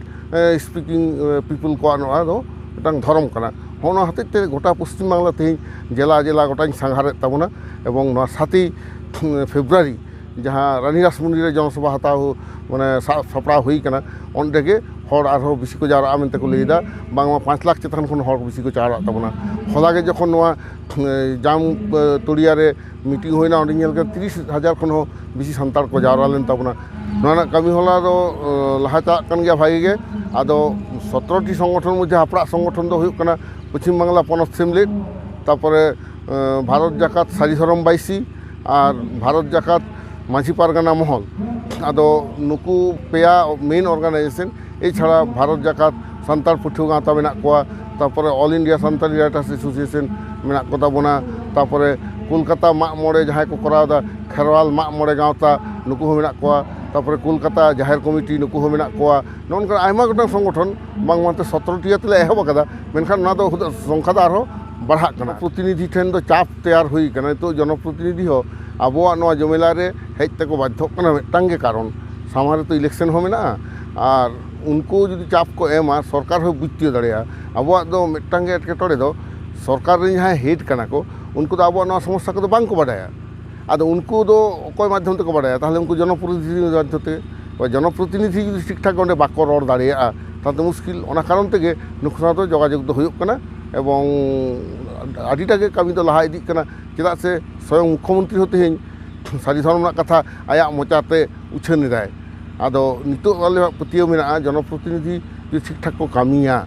speaking people ᱠᱚᱣᱟᱜ ᱱᱚᱣᱟ ᱫᱚ ᱢᱤᱫᱴᱟᱝ ᱫᱷᱚᱨᱚᱢ ᱠᱟᱱᱟ᱾ ᱦᱚᱸᱜᱼᱚ ᱱᱚᱣᱟ ᱦᱚᱛᱮᱡ ᱛᱮ ᱜᱚᱴᱟ ᱯᱚᱥᱪᱤᱢ ᱵᱟᱝᱞᱟ ᱛᱮᱦᱮᱧ ᱡᱮᱞᱟ ᱡᱮᱞᱟ ᱜᱚᱴᱟᱧ ᱥᱟᱸᱜᱷᱟᱨᱮᱫ ᱛᱟᱵᱚᱱᱟ ᱮᱵᱚᱝ ᱱᱚᱣᱟ ᱥᱟᱛᱮᱭ ᱯᱷᱮᱵᱽᱨᱩᱣᱟᱨᱤ ᱡᱟᱦᱟᱸ ᱨᱟᱱᱤ ᱨᱟᱥᱢᱩᱱᱤ ᱨᱮ ᱡᱚᱱᱚᱥᱚᱵᱷᱟ ᱦᱟᱛᱟᱣ ᱢᱟᱱᱮ ᱥᱟᱵ ᱥᱟᱯᱲᱟᱣ ᱦᱩᱭ ᱠᱟᱱᱟ, ᱚᱸᱰᱮ ᱜᱮ ᱦᱚᱲ ᱟᱨᱦᱚᱸ ᱵᱮᱥᱤ ᱠᱚ ᱡᱟᱣᱨᱟᱜᱼᱟ ᱢᱮᱱᱛᱮ ᱠᱚ ᱞᱟᱹᱭ ᱮᱫᱟ᱾ ᱵᱟᱝᱢᱟ ᱯᱟᱸᱪ ᱞᱟᱠᱷ ᱪᱮᱛᱟᱱ ᱠᱷᱚᱱ ᱦᱚᱲ ᱵᱮᱥᱤ ᱠᱚ ᱡᱟᱣᱨᱟᱜ ᱛᱟᱵᱚᱱᱟ᱾ ᱦᱚᱞᱟ ᱜᱮ ᱡᱚᱠᱷᱚᱱ ᱱᱚᱣᱟ ᱡᱟᱢ ᱛᱚᱲᱤᱭᱟ ᱨᱮ ᱢᱤᱴᱤᱝ ᱦᱩᱭᱱᱟ, ᱚᱸᱰᱮ ᱧᱮᱞ ᱠᱮᱫᱟ ᱛᱤᱨᱤᱥ ᱦᱟᱡᱟᱨ ᱠᱷᱚᱱ ᱦᱚᱸ ᱵᱮᱥᱤ ᱥᱟᱱᱛᱟᱲ ᱠᱚ ᱡᱟᱣᱨᱟ ᱞᱮᱱ ᱛᱟᱵᱚᱱᱟ᱾ ᱱᱚᱣᱟ ᱨᱮᱱᱟᱜ ᱠᱟᱹᱢᱤ ᱦᱚᱨᱟ ᱫᱚ ᱞᱟᱦᱟ ᱪᱟᱞᱟᱜ ᱠᱟᱱ ᱜᱮᱭᱟ ᱵᱷᱟᱜᱤ ᱜᱮ᱾ ᱟᱫᱚ ᱥᱚᱛᱨᱚ ᱴᱤ ᱥᱚᱝᱜᱚᱴᱷᱚᱱ ᱢᱚᱫᱽᱫᱷᱮ ᱦᱟᱯᱲᱟᱜ ᱥᱚᱝᱜᱚᱴᱷᱚᱱ ᱫᱚ ᱦᱩᱭᱩᱜ ᱠᱟᱱᱟ ᱯᱚᱪᱷᱤᱢ ᱵᱟᱝᱞᱟ ᱯᱚᱱᱚᱛ ᱥᱮᱢᱞᱮᱫ, ᱛᱟᱨᱯᱚᱨᱮ ᱵᱷᱟᱨᱚᱛ ᱡᱟᱠᱟᱛ ᱥᱟᱹᱨᱤ ᱫᱷᱚᱨᱚᱢ ᱵᱟᱭᱥᱤ ᱟᱨ ᱵᱷᱟᱨᱚᱛ ᱡᱟᱠᱟᱛ ᱢᱟᱹᱡᱷᱤ ᱯᱟᱨᱜᱟᱱᱟ ᱢᱚᱦᱚᱞ᱾ ᱟᱫᱚ ᱱᱩᱠᱩ ᱯᱮᱭᱟ ᱢᱮᱱ ᱚᱨᱜᱟᱱᱟᱭᱡᱮᱥᱚᱱ, ᱮᱪᱷᱟᱲᱟ ᱵᱷᱟᱨᱚᱛ ᱡᱟᱠᱟᱛ ᱥᱟᱱᱛᱟᱲ ᱯᱟᱹᱴᱷᱩᱣᱟᱹ ᱜᱟᱶᱛᱟ ᱢᱮᱱᱟᱜ ᱠᱚᱣᱟ, ᱛᱟᱨᱯᱚᱨᱮ All India Santali Writers Association ᱢᱮᱱᱟᱜ ᱠᱚᱛᱟ ᱵᱚᱱᱟ, ᱛᱟᱨᱯᱚᱨᱮ ᱠᱳᱞᱠᱟᱛᱟ ᱢᱟᱜ ᱢᱚᱬᱮ ᱡᱟᱦᱟᱸᱭ ᱠᱚ ᱠᱚᱨᱟᱣ ᱮᱫᱟ ᱠᱷᱮᱨᱣᱟᱞ ᱢᱟᱜ ᱢᱚᱬᱮ ᱜᱟᱶᱛᱟ, ᱱᱩᱠᱩ ᱦᱚᱸ ᱢᱮᱱᱟᱜ ᱠᱚᱣᱟ, ᱛᱟᱨᱯᱚᱨᱮ ᱠᱳᱞᱠᱟᱛᱟ ᱡᱟᱦᱮᱨ ᱠᱚᱢᱤᱴᱤ, ᱱᱩᱠᱩ ᱦᱚᱸ ᱢᱮᱱᱟᱜ ᱠᱚᱣᱟ᱾ ᱱᱚᱜᱼᱚ ᱱᱚᱝᱠᱟᱱ ᱟᱭᱢᱟ ᱜᱚᱴᱟᱝ ᱥᱚᱝᱜᱚᱴᱷᱚᱱ ᱵᱟᱝ ᱵᱟᱝᱛᱮ ᱥᱚᱛᱨᱚ ᱴᱤ ᱟᱛᱮ ᱞᱮ ᱮᱦᱚᱵ ᱟᱠᱟᱫᱟ, ᱢᱮᱱᱠᱷᱟᱱ ᱚᱱᱟ ᱫᱚ ᱥᱚᱝᱠᱷᱟ ᱫᱚ ᱟᱨᱦᱚᱸ ᱵᱟᱲᱦᱟᱜ ᱠᱟᱱᱟ᱾ ᱯᱨᱚᱛᱤᱱᱤᱫᱷᱤ ᱴᱷᱮᱱ ᱫᱚ ᱪᱟᱯ ᱛᱮᱭᱟᱨ ᱦᱩᱭ ᱠᱟᱱᱟ᱾ ᱱᱤᱛᱚᱜ ᱡᱚᱱᱚᱯᱨᱚᱛᱤᱱᱤᱫᱷᱤ ᱦᱚᱸ ᱟᱵᱚᱣᱟᱜ ᱱᱚᱣᱟ ᱡᱚᱢᱮᱞᱟ ᱨᱮ ᱦᱮᱡ ᱛᱮᱠᱚ ᱵᱟᱫᱽᱫᱷᱚᱜ ᱠᱟᱱᱟ, ᱢᱤᱫᱴᱟᱝ ᱜᱮ ᱠᱟᱨᱚᱱ, ᱥᱟᱢᱟᱝ ᱨᱮᱛᱚ ᱤᱞᱮᱠᱥᱚᱱ ᱦᱚᱸ ᱢᱮᱱᱟᱜᱼᱟ᱾ ᱟᱨ ᱩᱱᱠᱩ ᱡᱩᱫᱤ ᱪᱟᱯ ᱠᱚ ᱮᱢᱟ, ᱥᱚᱨᱠᱟᱨ ᱦᱚᱸ ᱵᱩᱡᱽ ᱛᱤᱭᱳᱜ ᱫᱟᱲᱮᱭᱟᱜᱼᱟ᱾ ᱟᱵᱚᱣᱟᱜ ᱫᱚ ᱢᱤᱫᱴᱟᱝ ᱜᱮ ᱮᱴᱠᱮᱴᱚᱬᱮ ᱫᱚ, ᱥᱚᱨᱠᱟᱨ ᱨᱮᱱ ᱡᱟᱦᱟᱸᱭ ᱦᱮᱰ ᱠᱟᱱᱟ ᱠᱚ, ᱩᱱᱠᱩ ᱫᱚ ᱟᱵᱚᱣᱟᱜ ᱱᱚᱣᱟ ᱥᱚᱢᱚᱥᱥᱟ ᱠᱚᱫᱚ ᱵᱟᱝ ᱠᱚ ᱵᱟᱰᱟᱭᱟ᱾ ᱟᱫᱚ ᱩᱱᱠᱩ ᱫᱚ ᱚᱠᱚᱭ ᱢᱟᱫᱽᱫᱷᱚᱢ ᱛᱮᱠᱚ ᱵᱟᱰᱟᱭᱟ? ᱛᱟᱦᱚᱞᱮ ᱩᱱᱠᱩ ᱡᱚᱱᱚᱯᱨᱚᱛᱤᱱᱤᱫᱷᱤ ᱢᱟᱫᱽᱫᱷᱚᱢ ᱛᱮ, ᱡᱚᱱᱚᱯᱨᱚᱛᱤᱱᱤᱫᱷᱤ ᱡᱩᱫᱤ ᱴᱷᱤᱠ ᱴᱷᱟᱠ ᱚᱸᱰᱮ ᱵᱟᱠᱚ ᱨᱚᱲ ᱫᱟᱲᱮᱭᱟᱜᱼᱟ, ᱛᱟᱦᱚᱞᱮ ᱢᱩᱥᱠᱤᱞ᱾ ᱚᱱᱟ ᱠᱟᱨᱚᱱ ᱛᱮᱜᱮ ᱱᱩᱠᱩ ᱥᱟᱶ ᱫᱚ ᱡᱳᱜᱟᱡᱳᱜᱽ ᱫᱚ ᱦᱩᱭᱩᱜ ᱠᱟᱱᱟ ᱮᱵᱚᱝ ᱟᱹᱰᱤᱴᱟ ᱜᱮ ᱠᱟᱹᱢᱤ ᱫᱚ ᱞᱟᱦᱟ ᱤᱫᱤᱜ ᱠᱟᱱᱟ᱾ ᱪᱮᱫᱟᱜ ᱥᱮ ᱥᱚᱭᱚᱝ ᱢᱩᱠᱠᱷᱚᱢᱚᱱᱛᱨᱤ ᱦᱚᱸ ᱛᱮᱦᱮᱧ ᱥᱟᱹᱨᱤ ᱫᱷᱚᱨᱚᱢ ᱨᱮᱱᱟᱜ ᱠᱟᱛᱷᱟ ᱟᱭᱟᱜ ᱢᱚᱪᱟᱛᱮ ᱩᱪᱷᱟᱹᱱ ᱮᱫᱟᱭ᱾ ᱟᱫᱚ ᱱᱤᱛᱚᱜ ᱟᱞᱮᱭᱟᱜ ᱯᱟᱹᱛᱭᱟᱹᱣ ᱢᱮᱱᱟᱜᱼᱟ, ᱡᱚᱱᱚᱯᱨᱚᱛᱤᱱᱤᱫᱷᱤ ᱡᱩᱫᱤ ᱴᱷᱤᱠ ᱴᱷᱟᱠ ᱠᱚ ᱠᱟᱹᱢᱤᱭᱟ,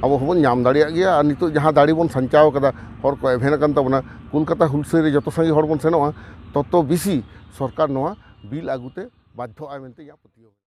ᱟᱵᱚ ᱦᱚᱸᱵᱚᱱ ᱧᱟᱢ ᱫᱟᱲᱮᱭᱟᱜ ᱜᱮᱭᱟ᱾ ᱟᱨ ᱱᱤᱛᱚᱜ ᱡᱟᱦᱟᱸ ᱫᱟᱲᱮ ᱵᱚᱱ ᱥᱟᱧᱪᱟᱣ ᱟᱠᱟᱫᱟ, ᱦᱚᱲ ᱠᱚ ᱮᱵᱷᱮᱱ ᱟᱠᱟᱱ ᱛᱟᱵᱚᱱᱟ, ᱠᱳᱞᱠᱟᱛᱟ ᱦᱩᱞᱥᱟᱹᱭ ᱨᱮ ᱡᱚᱛᱚ ᱥᱟᱸᱜᱮ ᱦᱚᱲ ᱵᱚᱱ ᱥᱮᱱᱚᱜᱼᱟ, ᱛᱚᱛᱚ ᱵᱮᱥᱤ ᱥᱚᱨᱠᱟᱨ ᱱᱚᱣᱟ ᱵᱤᱞ ᱟᱹᱜᱩᱛᱮ ᱵᱟᱫᱽᱫᱷᱚᱜᱼᱟᱭ ᱢᱮᱱᱛᱮ ᱤᱧᱟᱹᱜ ᱯᱟᱹᱛᱭᱟᱹᱣ ᱢᱮᱱᱟᱜᱼᱟ᱾